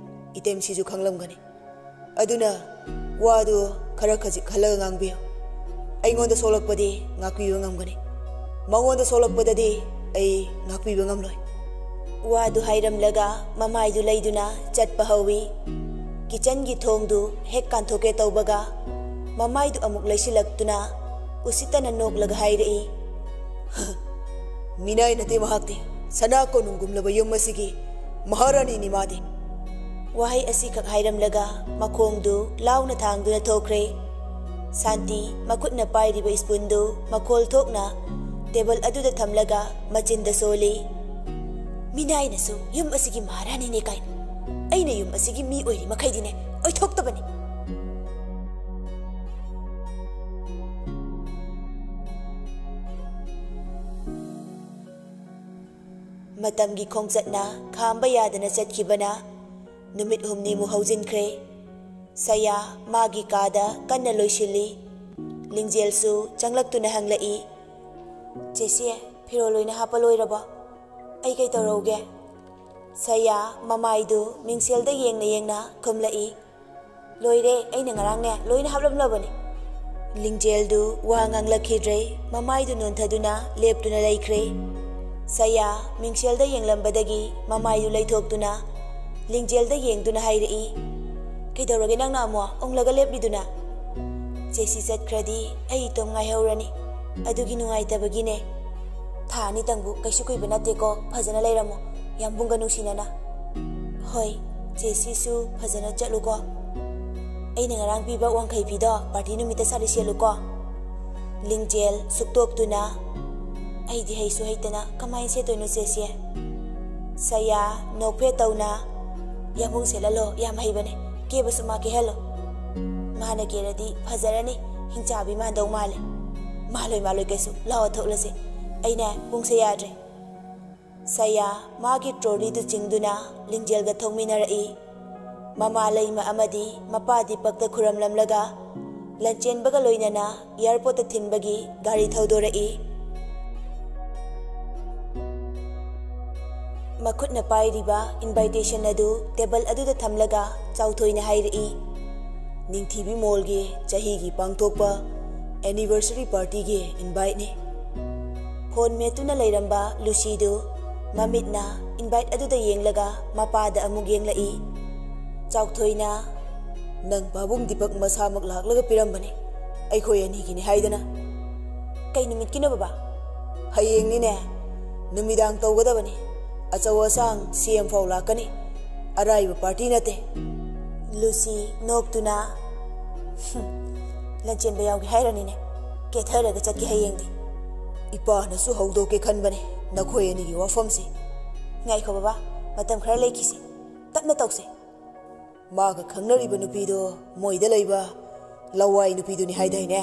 ꯏꯇꯦꯝꯁꯤꯁꯨ ꯈꯪꯂꯝꯒꯅꯤ꯫ ꯑꯗꯨꯅ ꯋꯥꯗꯨ ꯈꯔ ꯈꯖꯤꯛ ꯈꯜꯂꯒ ꯉꯥꯡꯕꯤꯌꯨ꯫ ꯑꯩꯉꯣꯟꯗ ꯁꯣꯛꯂꯛꯄꯗꯤ ꯉꯥꯛꯄꯤꯕ ꯉꯝꯒꯅꯤ, ꯃꯉꯣꯟꯗ ꯁꯣꯛꯂꯛꯄꯗꯗꯤ ꯑꯩ ꯉꯥꯛꯄꯤꯕ ꯉꯝꯂꯣꯏ꯫ ꯋꯥꯗꯨ ꯍꯥꯏꯔꯝꯂꯒ ꯃꯃꯥꯏꯗꯨ ꯂꯩꯗꯨꯅ ꯆꯠꯄ ꯍꯧꯏ꯫ ꯀꯤꯆꯟꯒꯤ ꯊꯣꯡꯗꯨ ꯍꯦꯛ ꯀꯥꯟꯊꯣꯛꯀꯦ ꯇꯧꯕꯒ ꯃꯃꯥꯏꯗꯨ ꯑꯃꯨꯛ ꯂꯩꯁꯤꯜꯂꯛꯇꯨꯅ ꯎꯁꯤꯠꯇꯅ ꯅꯣꯛꯂꯒ ꯍꯥꯏꯔꯛꯏ, "ꯃꯤꯅꯥꯏ ꯅꯠꯇꯦ ꯃꯍꯥꯛꯇꯤ, ꯁꯅꯥ ꯀꯣꯅꯨꯡꯒꯨꯝꯂꯕ ꯌꯨꯝ ꯑꯁꯤꯒꯤ ꯃꯍꯥꯔꯥꯅꯤꯅꯤ ꯃꯥꯗꯤ꯫" ꯋꯥꯍꯩ ꯑꯁꯤꯈꯛ ꯍꯥꯏꯔꯝꯂꯒ ꯃꯈꯣꯡꯗꯨ ꯂꯥꯎꯅ ꯊꯥꯡꯗꯨꯅ ꯊꯣꯛꯈ꯭ꯔꯦ꯫ ꯁꯥꯟꯇꯤ ꯃꯈꯨꯠꯅ ꯄꯥꯏꯔꯤꯕ ꯏꯁꯄꯨꯟꯗꯨ ꯃꯈꯣꯜ ꯊꯣꯛꯅ ꯇꯦꯕꯜ ꯑꯗꯨꯗ ꯊꯝꯂꯒ ꯃꯆꯤꯟꯗ ꯁꯣꯜꯂꯤ꯫ "ꯃꯤꯅꯥꯏꯅꯁꯨ ꯌꯨꯝ ꯑꯁꯤꯒꯤ ꯃꯍꯥꯔꯥꯅꯤꯅꯦ ꯀꯥꯏꯅ꯫ ꯑꯩꯅ ꯌꯨꯝ ꯑꯁꯤꯒꯤ ꯃꯤ ꯑꯣꯏꯔꯤ ꯃꯈꯩꯗꯤꯅꯦ ꯑꯣꯏꯊꯣꯛꯇꯕꯅꯤ꯫" ꯃꯇꯝꯒꯤ ꯈꯣꯡꯆꯠꯅ ꯈꯥꯝꯕ ꯌꯥꯗꯅ ꯆꯠꯈꯤꯕꯅ ꯅꯨꯃꯤꯠ ꯍꯨꯝꯅꯤꯃꯨꯛ ꯍꯧꯖꯤꯟꯈ꯭ꯔꯦ꯫ ꯁꯌꯥ ꯃꯥꯒꯤ ꯀꯥꯗ ꯀꯟꯅ ꯂꯣꯏꯁꯤꯜꯂꯤ꯫ ꯂꯤꯡꯖꯦꯜꯁꯨ ꯆꯪꯂꯛꯇꯨꯅ ꯍꯪꯂꯛꯏ, "ꯆꯦꯆꯦ, ꯐꯤꯔꯣꯜ ꯂꯣꯏꯅ ꯍꯥꯞꯄ ꯂꯣꯏꯔꯕꯣ? ꯑꯩ ꯀꯩ ꯇꯧꯔꯛꯎꯒꯦ?" ꯁꯌꯥ ꯃꯃꯥꯏꯗꯨ ꯃꯤꯡꯁꯦꯜꯗ ꯌꯦꯡꯅ ꯌꯦꯡꯅ ꯈꯨꯝꯂꯛꯏ, "ꯂꯣꯏꯔꯦ, ꯑꯩꯅ ꯉꯔꯥꯡꯅꯦ ꯂꯣꯏꯅ ꯍꯥꯞꯂꯝꯂꯕꯅꯤ꯫" ꯂꯤꯡꯖꯦꯜꯗꯨ ꯋꯥ ꯉꯥꯡꯂꯛꯈꯤꯗ꯭ꯔꯦ, ꯃꯃꯥꯏꯗꯨ ꯅꯣꯟꯊꯗꯨꯅ ꯂꯦꯞꯇꯨꯅ ꯂꯩꯈ꯭ꯔꯦ꯫ ꯁꯌꯥ ꯃꯤꯡꯁꯦꯜꯗ ꯌꯦꯡꯂꯝꯕꯗꯒꯤ ꯃꯃꯥꯏꯗꯨ ꯂꯩꯊꯣꯛꯇꯨꯅ ꯂꯤꯡꯖꯦꯜꯗ ꯌꯦꯡꯗꯨꯅ ꯍꯥꯏꯔꯛꯏ, "ꯀꯩꯗꯧꯔꯒꯦ ꯅꯪꯅ ꯑꯃꯨꯛ ꯎꯪꯂꯒ ꯂꯦꯞꯂꯤꯗꯨꯅ?" "ꯆꯦꯁꯤ ꯆꯠꯈ꯭ꯔꯗꯤ ꯑꯩ ꯏꯇꯣꯝ ꯉꯥꯏꯍꯧꯔꯅꯤ, ꯑꯗꯨꯒꯤ ꯅꯨꯡꯉꯥꯏꯇꯕꯒꯤꯅꯦ꯫" "ꯊꯥ ꯑꯅꯤꯇꯪꯕꯨ ꯀꯩꯁꯨ ꯀꯨꯏꯕ ꯅꯠꯇꯦꯀꯣ, ꯐꯖꯅ ꯂꯩꯔꯝꯃꯣ ꯌꯥꯝꯕꯨꯡꯒ ꯅꯨꯡꯁꯤꯅꯅ꯫" "ꯍꯣꯏ, ꯆꯦꯁꯤꯁꯨ ꯐꯖꯅ ꯆꯠꯂꯨꯀꯣ꯫ ꯑꯩꯅ ꯉꯔꯥꯡ ꯄꯤꯕ ꯋꯥꯡꯈꯩ ꯐꯤꯗꯣ ꯄꯥꯔꯇꯤ ꯅꯨꯃꯤꯠꯇ ꯁꯥꯔꯤ ꯁꯦꯠꯂꯨꯀꯣ꯫" ꯂꯤꯡꯖꯦꯜ ꯁꯨꯛꯇꯣꯛꯇꯨꯅ, "ꯑꯩꯗꯤ ꯍꯩꯁꯨ ꯍꯩꯇꯅ ꯀꯃꯥꯏꯅ ꯁꯦꯠꯇꯣꯏꯅꯣ ꯆꯦꯁꯤ?" ꯁꯌꯥ ꯅꯣꯛꯐꯦꯠ ꯇꯧꯅ, "ꯌꯥꯝꯕꯨꯡ ꯁꯦꯠꯍꯜꯂꯣ, ꯌꯥꯝ ꯍꯩꯕꯅꯦ, ꯀꯦꯕꯁꯨ ꯃꯥ ꯀꯦꯍꯜꯂꯣ꯫ ꯃꯥꯅ ꯀꯦꯔꯗꯤ ꯐꯖꯔꯅꯤ, ꯍꯤꯡꯆꯥꯕꯤ ꯃꯥꯟꯗꯧ ꯃꯥꯜꯂꯦ꯫ ꯃꯥꯜꯂꯣꯏ ꯃꯥꯜꯂꯣꯏ ꯀꯩꯁꯨ, ꯂꯥꯛꯑꯣ ꯊꯣꯛꯂꯁꯦ, ꯑꯩꯅꯦ ꯄꯨꯡꯁꯦ ꯌꯥꯗ꯭ꯔꯦ꯫" ꯁꯌꯥ ꯃꯥꯒꯤ ꯇ꯭ꯔꯣꯂꯤꯗꯨ ꯆꯤꯡꯗꯨꯅ ꯂꯤꯡꯖꯦꯜꯒ ꯊꯧꯃꯤꯟꯅꯔꯛꯏ꯫ ꯃꯃꯥ ꯂꯩꯃ ꯑꯃꯗꯤ ꯃꯄꯥ ꯗꯤꯄꯛꯇ ꯈꯨꯔꯝꯂꯝꯂꯒ ꯂꯟꯆꯦꯟꯕꯒ ꯂꯣꯏꯅꯅ ꯑꯦꯌꯥꯔꯄꯣꯔꯠꯇ ꯊꯤꯟꯕꯒꯤ ꯒꯥꯔꯤ ꯊꯧꯗꯣꯔꯛꯏ꯫ ꯃꯈꯨꯠꯅ ꯄꯥꯏꯔꯤꯕ ꯏꯟꯚꯥꯏꯇꯦꯁꯟ ꯑꯗꯨ ꯇꯦꯕꯜ ꯑꯗꯨꯗ ꯊꯝꯂꯒ ꯆꯥꯎꯊꯣꯏꯅ ꯍꯥꯏꯔꯛꯏ, "ꯅꯤꯡꯊꯤꯕꯤ ꯃꯣꯜꯒꯤ ꯆꯍꯤꯒꯤ ꯄꯥꯡꯊꯣꯛꯄ ꯑꯦꯅꯤꯚꯔꯁꯔꯤ ꯄꯥꯔꯇꯤꯒꯤ ꯏꯟꯚꯥꯏꯠꯅꯤ꯫" ꯐꯣꯟ ꯃꯦꯠꯇꯨꯅ ꯂꯩꯔꯝꯕ ꯂꯨꯁꯤꯗꯨ ꯃꯃꯤꯠꯅ ꯏꯟꯚꯥꯏꯠ ꯑꯗꯨꯗ ꯌꯦꯡꯂꯒ ꯃꯄꯥꯗ ꯑꯃꯨꯛ ꯌꯦꯡꯂꯛꯏ꯫ ꯆꯥꯎꯊꯣꯏꯅ, "ꯅꯪ ꯄꯥꯕꯨꯡ ꯗꯤꯄꯛ ꯃꯁꯥꯃꯛ ꯂꯥꯛꯂꯒ ꯄꯤꯔꯝꯕꯅꯤ, ꯑꯩꯈꯣꯏ ꯑꯅꯤꯒꯤꯅꯤ ꯍꯥꯏꯗꯅ꯫" "ꯀꯩ ꯅꯨꯃꯤꯠꯀꯤꯅꯣ ꯕꯕꯥ?" "ꯍꯌꯦꯡꯅꯤꯅꯦ, ꯅꯨꯃꯤꯗꯥꯡ ꯇꯧꯒꯗꯕꯅꯤ꯫ ꯑꯆꯧ ꯑꯁꯥꯡ ꯁꯤ ꯑꯦꯝ ꯐꯥꯎ ꯂꯥꯛꯀꯅꯤ꯫ ꯑꯔꯥꯏꯕ ꯄꯥꯔꯇꯤ ꯅꯠꯇꯦ꯫" ꯂꯨꯁꯤ ꯅꯣꯛꯇꯨꯅ, "ꯍꯨꯝ, ꯂꯟꯆꯦꯟꯕ ꯌꯥꯎꯒꯦ ꯍꯥꯏꯔꯅꯤꯅꯦ, ꯀꯦꯊꯔꯒ ꯆꯠꯀꯦ ꯍꯌꯦꯡꯗꯤ꯫" "ꯏꯄꯥꯅꯁꯨ ꯍꯧꯗꯣꯛꯀꯦ ꯈꯟꯕꯅꯦ ꯅꯈꯣꯏ ꯑꯅꯤꯒꯤ ꯋꯥꯐꯝꯁꯤ꯫" "ꯉꯥꯏꯈꯣ ꯕꯕꯥ, ꯃꯇꯝ ꯈꯔ ꯂꯩꯈꯤꯁꯤ, ꯇꯞꯅ ꯇꯧꯁꯦ꯫" "ꯃꯥꯒ ꯈꯪꯅꯔꯤꯕ ꯅꯨꯄꯤꯗꯣ ꯃꯣꯏꯗ ꯂꯩꯕ ꯂꯋꯥꯏ ꯅꯨꯄꯤꯗꯨꯅꯤ ꯍꯥꯏꯗꯥꯏꯅꯦ?"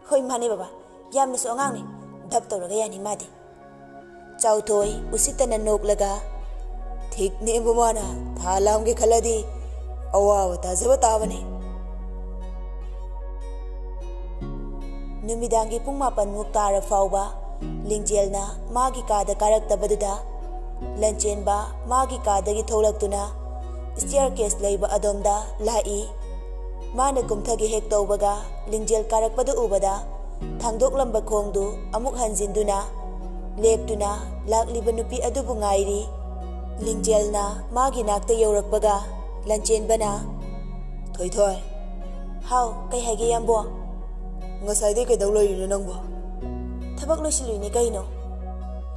"ꯍꯣꯏ ꯃꯥꯅꯦ ꯕꯕꯥ, ꯌꯥꯝꯅꯁꯨ ꯑꯉꯥꯡꯅꯤ, ꯙꯞ ꯇꯧꯔꯒ ꯌꯥꯅꯤ ꯃꯥꯗꯤ꯫" ꯆꯥꯎꯊꯣꯏ ꯎꯁꯤꯠꯇꯅ ꯅꯣꯛꯂꯒ, "ꯊꯤꯛꯅꯦꯕꯨ ꯃꯥꯅ ꯊꯥ ꯂꯥꯝꯒꯦ ꯈꯜꯂꯗꯤ ꯑꯋꯥꯕ ꯇꯥꯖꯕ ꯇꯥꯕꯅꯤ꯫" ꯅꯨꯃꯤꯗꯥꯡꯒꯤ ꯄꯨꯡ ꯃꯥꯄꯟꯃꯨꯛ ꯇꯥꯔ ꯐꯥꯎꯕ ꯂꯤꯡꯖꯦꯜꯅ ꯃꯥꯒꯤ ꯀꯥꯗ ꯀꯥꯔꯛꯇꯕꯗꯨꯗ ꯂꯟꯆꯦꯟꯕ ꯃꯥꯒꯤ ꯀꯥꯗꯒꯤ ꯊꯣꯛꯂꯛꯇꯨꯅ ꯁ꯭ꯇꯤꯌꯔ ꯀꯦꯁ ꯂꯩꯕ ꯑꯗꯣꯝꯗ ꯂꯥꯛꯏ꯫ ꯃꯥꯅ ꯀꯨꯝꯊꯒꯦ ꯍꯦꯛ ꯇꯧꯕꯒ ꯂꯤꯡꯖꯦꯜ ꯀꯥꯔꯛꯄꯗꯨ ꯎꯕꯗ ꯊꯥꯡꯗꯣꯛꯂꯝꯕ ꯈꯣꯡꯗꯨ ꯑꯃꯨꯛ ꯍꯟꯖꯤꯟꯗꯨꯅ ꯂꯦꯞꯇꯨꯅ ꯂꯥꯛꯂꯤꯕ ꯅꯨꯄꯤ ꯑꯗꯨꯕꯨ ꯉꯥꯏꯔꯤ꯫ ꯂꯤꯡꯖꯦꯜꯅ ꯃꯥꯒꯤ ꯅꯥꯛꯇ ꯌꯧꯔꯛꯄꯒ ꯂꯟꯆꯦꯟꯕꯅ, "ꯊꯣꯏꯊꯣꯏ꯫" "ꯍꯥꯎ, ꯀꯩ ꯍꯥꯏꯒꯦ ꯌꯥꯝꯕꯣ?" "ꯉꯁꯥꯏꯗꯩ ꯀꯩꯗꯧ ꯂꯩꯔꯤꯅꯣ ꯅꯪꯕꯣ?" "ꯊꯕꯛ ꯂꯣꯏꯁꯤꯜꯂꯨꯏꯅꯦ ꯀꯩꯅꯣ꯫"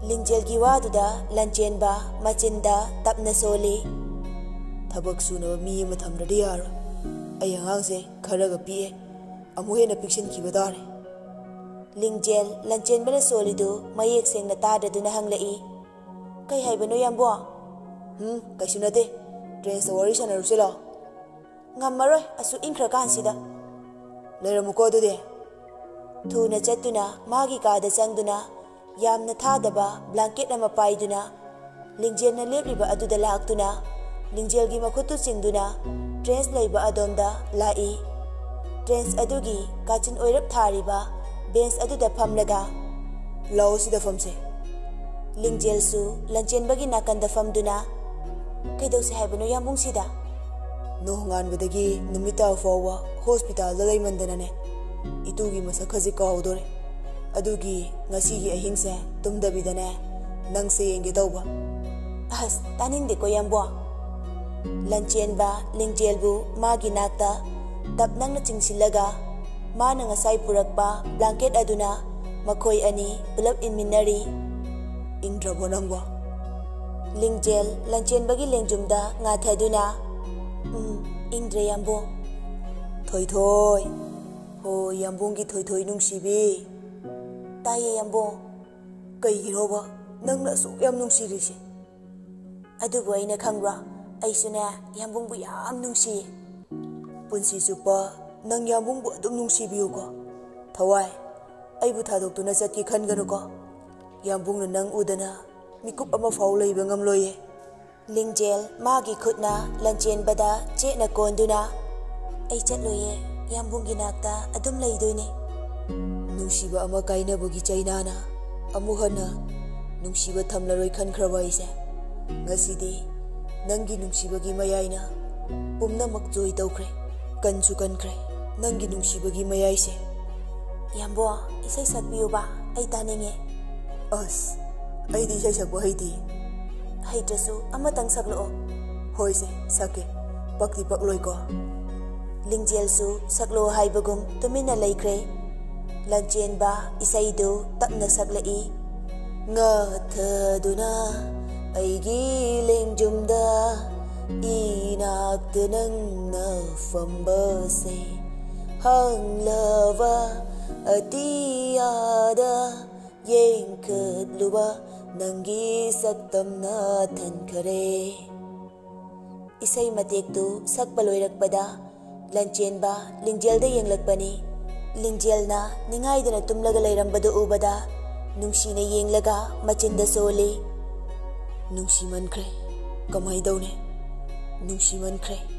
ꯂꯤꯡꯖꯦꯜꯒꯤ ꯋꯥꯗꯨꯗ ꯂꯟꯆꯦꯟꯕ ꯃꯆꯤꯟꯗ ꯇꯞꯅ ꯁꯣꯜꯂꯤ꯫ "ꯊꯕꯛ ꯁꯨꯅꯕ ꯃꯤ ꯑꯃ ꯊꯝꯗ꯭ꯔꯗꯤ ꯌꯥꯔꯣꯏ꯫ ꯑꯩ ꯑꯉꯥꯡꯁꯦ ꯈꯔꯒ ꯄꯤꯛꯑꯦ, ꯑꯃꯨꯛ ꯍꯦꯟꯅ ꯄꯤꯛꯁꯤꯟꯈꯤꯕ ꯇꯥꯔꯦ꯫" ꯂꯤꯡꯖꯦꯜ ꯂꯟꯆꯦꯟꯕꯅ ꯁꯣꯜꯂꯤꯗꯨ ꯃꯌꯦꯛ ꯁꯦꯡꯅ ꯇꯥꯗ꯭ꯔꯗꯨꯅ ꯍꯪꯂꯛꯏ, "ꯀꯩ ꯍꯥꯏꯕꯅꯣ ꯌꯥꯝꯕꯣ?" "ꯎꯝ, ꯀꯩꯁꯨ ꯅꯠꯇꯦ꯫ ꯇ꯭ꯔꯦꯟꯁꯇ ꯋꯥꯔꯤ ꯁꯥꯟꯅꯔꯨꯁꯤ ꯂꯥꯛꯑꯣ꯫" "ꯉꯝꯃꯔꯣꯏ, ꯑꯁꯨꯛ ꯏꯪꯈ꯭ꯔꯀꯥꯟꯁꯤꯗ꯫" "ꯂꯩꯔꯝꯃꯨꯀꯣ ꯑꯗꯨꯗꯤ꯫" ꯊꯨꯅ ꯆꯠꯇꯨꯅ ꯃꯥꯒꯤ ꯀꯥꯗ ꯆꯪꯗꯨꯅ ꯌꯥꯝꯅ ꯊꯥꯗꯕ ꯕ꯭ꯂꯥꯡꯀꯦꯠ ꯑꯃ ꯄꯥꯏꯗꯨꯅ ꯂꯤꯡꯖꯦꯜꯅ ꯂꯦꯞꯂꯤꯕ ꯑꯗꯨꯗ ꯂꯥꯛꯇꯨꯅ ꯂꯤꯡꯖꯦꯜꯒꯤ ꯃꯈꯨꯠꯇꯨ ꯆꯤꯡꯗꯨꯅ ꯇ꯭ꯔꯦꯟꯁ ꯂꯩꯕ ꯑꯗꯣꯝꯗ ꯂꯥꯛꯏ꯫ ꯇ꯭ꯔꯦꯟꯁ ꯑꯗꯨꯒꯤ ꯀꯥꯆꯤꯟ ꯑꯣꯏꯔꯞ ꯊꯥꯔꯤꯕ ꯕꯦꯟꯁ ꯑꯗꯨꯗ ꯐꯝꯂꯒ, "ꯂꯥꯛꯑꯣ, ꯁꯤꯗ ꯐꯝꯁꯦ꯫" ꯂꯤꯡꯖꯦꯜꯁꯨ ꯂꯟꯆꯦꯟꯕꯒꯤ ꯅꯥꯀꯟꯗ ꯐꯝꯗꯨꯅ, "ꯀꯩꯗꯧꯁꯦ ꯍꯥꯏꯕꯅꯣ ꯌꯥꯝꯕꯨꯡꯁꯤꯗ?" "ꯅꯣꯡꯉꯥꯟꯕꯗꯒꯤ ꯅꯨꯃꯤꯠ ꯇꯥꯕ ꯐꯥꯎꯕ ꯍꯣꯁꯄꯤꯇꯥꯜꯗ ꯂꯩꯃꯟꯗꯅꯅꯦ, ꯏꯇꯨꯒꯤ ꯃꯁꯛ ꯈꯖꯤꯛ ꯀꯥꯎꯗꯣꯔꯦ꯫ ꯑꯗꯨꯒꯤ ꯉꯁꯤꯒꯤ ꯑꯍꯤꯡꯁꯦ ꯇꯨꯝꯗꯕꯤꯗꯅꯦ, ꯅꯪꯁꯦ ꯌꯦꯡꯒꯦ ꯇꯧꯕ꯫" "ꯑꯁ, ꯇꯥꯅꯤꯡꯗꯦꯀꯣ ꯌꯥꯝꯕꯨꯡ꯫" ꯂꯟꯆꯦꯟꯕ ꯂꯤꯡꯖꯦꯜꯕꯨ ꯃꯥꯒꯤ ꯅꯥꯛꯇ ꯇꯞ ꯅꯪꯅ ꯆꯤꯡꯁꯤꯜꯂꯒ, ꯃꯥꯅ ꯉꯁꯥꯏ ꯄꯨꯔꯛꯄ ꯕ꯭ꯂꯥꯡꯀꯦꯠ ꯑꯗꯨꯅ ꯃꯈꯣꯏ ꯑꯅꯤ ꯄꯨꯂꯞ ꯏꯟꯃꯤꯟꯅꯔꯤ꯫ "ꯏꯪꯗ꯭ꯔꯕꯣ ꯅꯪꯕꯣ?" ꯂꯤꯡꯖꯦꯜ ꯂꯟꯆꯦꯟꯕꯒꯤ ꯂꯦꯡꯖꯨꯝꯗ ꯉꯥꯊꯗꯨꯅ, "ꯎꯝ, ꯏꯪꯗ꯭ꯔꯦ ꯌꯥꯝꯕꯨꯡ꯫" "ꯊꯣꯏꯊꯣꯏ, ꯍꯣ, ꯌꯥꯝꯕꯨꯡꯒꯤ ꯊꯣꯏꯊꯣꯏ ꯅꯨꯡꯁꯤꯕꯤ꯫" "ꯇꯥꯏꯌꯦ ꯌꯥꯝꯕꯨꯡ꯫" "ꯀꯩꯒꯤꯅꯣꯕ ꯅꯪꯅ ꯑꯁꯨꯛ ꯌꯥꯝ ꯅꯨꯡꯁꯤꯔꯤꯁꯦ?" "ꯑꯗꯨꯕꯨ ꯑꯩꯅ ꯈꯪꯕ꯭ꯔꯣ? ꯑꯩꯁꯨꯅꯦ, ꯌꯥꯝꯕꯨꯡꯕꯨ ꯌꯥꯝ ꯅꯨꯡꯁꯤꯌꯦ꯫" "ꯄꯨꯟꯁꯤ ꯆꯨꯞꯄ ꯅꯪ ꯌꯥꯝꯕꯨꯡꯕꯨ ꯑꯗꯨꯝ ꯅꯨꯡꯁꯤꯕꯤꯌꯨꯀꯣ꯫ ꯊꯋꯥꯏ, ꯑꯩꯕꯨ ꯊꯥꯗꯣꯛꯇꯨꯅ ꯆꯠꯀꯦ ꯈꯟꯒꯅꯨꯀꯣ꯫ ꯌꯥꯝꯕꯨꯡꯅ ꯅꯪ ꯎꯗꯅ ꯃꯤꯀꯨꯞ ꯑꯃ ꯐꯥꯎ ꯂꯩꯕ ꯉꯝꯂꯣꯏꯌꯦ꯫" ꯂꯤꯡꯖꯦꯜ ꯃꯥꯒꯤ ꯈꯨꯠꯅ ꯂꯟꯆꯦꯟꯕꯗ ꯆꯦꯠꯅ ꯀꯣꯟꯗꯨꯅ, "ꯑꯩ ꯆꯠꯂꯣꯏꯌꯦ, ꯌꯥꯝꯕꯨꯡꯒꯤ ꯅꯥꯛꯇ ꯑꯗꯨꯝ ꯂꯩꯗꯣꯏꯅꯦ꯫" "ꯅꯨꯡꯁꯤꯕ ꯑꯃ ꯀꯥꯏꯅꯕꯒꯤ ꯆꯩꯅꯥꯅ ꯑꯃꯨꯛ ꯍꯟꯅ ꯅꯨꯡꯁꯤꯕ ꯊꯝꯂꯔꯣꯏ ꯈꯟꯈ꯭ꯔꯕ ꯑꯩꯁꯦ? ꯉꯁꯤꯗꯤ ꯅꯪꯒꯤ ꯅꯨꯡꯁꯤꯕꯒꯤ ꯃꯌꯥꯏꯅ ꯄꯨꯝꯅꯃꯛ ꯖꯣꯏ ꯇꯧꯈ꯭ꯔꯦ, ꯀꯟꯁꯨ ꯀꯟꯈ꯭ꯔꯦ ꯅꯪꯒꯤ ꯅꯨꯡꯁꯤꯕꯒꯤ ꯃꯌꯥꯏꯁꯦ꯫" "ꯌꯥꯝꯕꯨꯡ, ꯏꯁꯩ ꯁꯛꯄꯤꯌꯨꯕ, ꯑꯩ ꯇꯥꯅꯤꯡꯉꯦ꯫" "ꯑꯁ, ꯑꯩꯗꯤ ꯏꯁꯩ ꯁꯛꯄ ꯍꯩꯇꯦ꯫" "ꯍꯩꯇ꯭ꯔꯁꯨ ꯑꯃꯇꯪ ꯁꯛꯂꯛꯑꯣ꯫" "ꯍꯣꯏꯁꯦ, ꯁꯛꯀꯦ꯫ ꯄꯛꯇꯤ ꯄꯛꯂꯣꯏꯀꯣ?" ꯂꯤꯡꯖꯦꯜꯁꯨ ꯁꯛꯂꯣ ꯍꯥꯏꯕꯒꯨꯝ ꯇꯨꯃꯤꯟꯅ ꯂꯩꯈ꯭ꯔꯦ꯫ ꯂꯟꯆꯦꯟꯕ ꯏꯁꯩꯗꯨ ꯇꯞꯅ ꯁꯛꯂꯛꯏ꯫ "ꯉꯥꯊꯗꯨꯅ ꯑꯩꯒꯤ ꯂꯦꯡꯖꯨꯝꯗ ꯏꯅꯥꯛꯇ ꯅꯪꯅ ꯐꯝꯕꯁꯦ, ꯍꯪꯂꯕ ꯑꯇꯤꯌꯥꯗ ꯌꯦꯡꯈꯠꯂꯨꯕ ꯅꯪꯒꯤ ꯁꯛꯇꯝꯅ ꯊꯟꯈꯔꯦ꯫" ꯏꯁꯩ ꯃꯇꯦꯛꯇꯨ ꯁꯛꯄ ꯂꯣꯏꯔꯛꯄꯗ ꯂꯟꯆꯦꯟꯕ ꯂꯤꯡꯖꯦꯜꯗ ꯌꯦꯡꯂꯛꯄꯅꯤ꯫ ꯂꯤꯡꯖꯦꯜꯅ ꯅꯤꯡꯉꯥꯏꯗꯅ ꯇꯨꯝꯂꯒ ꯂꯩꯔꯝꯕꯗꯨ ꯎꯕꯗ ꯅꯨꯡꯁꯤꯅ ꯌꯦꯡꯂꯒ ꯃꯆꯤꯟꯗ ꯁꯣꯜꯂꯤ꯫ "ꯅꯨꯡꯁꯤꯃꯟꯈ꯭ꯔꯦ, ꯀꯃꯥꯏ ꯇꯧꯅꯤ? ꯅꯨꯡꯁꯤꯃꯟꯈ꯭ꯔꯦ꯫"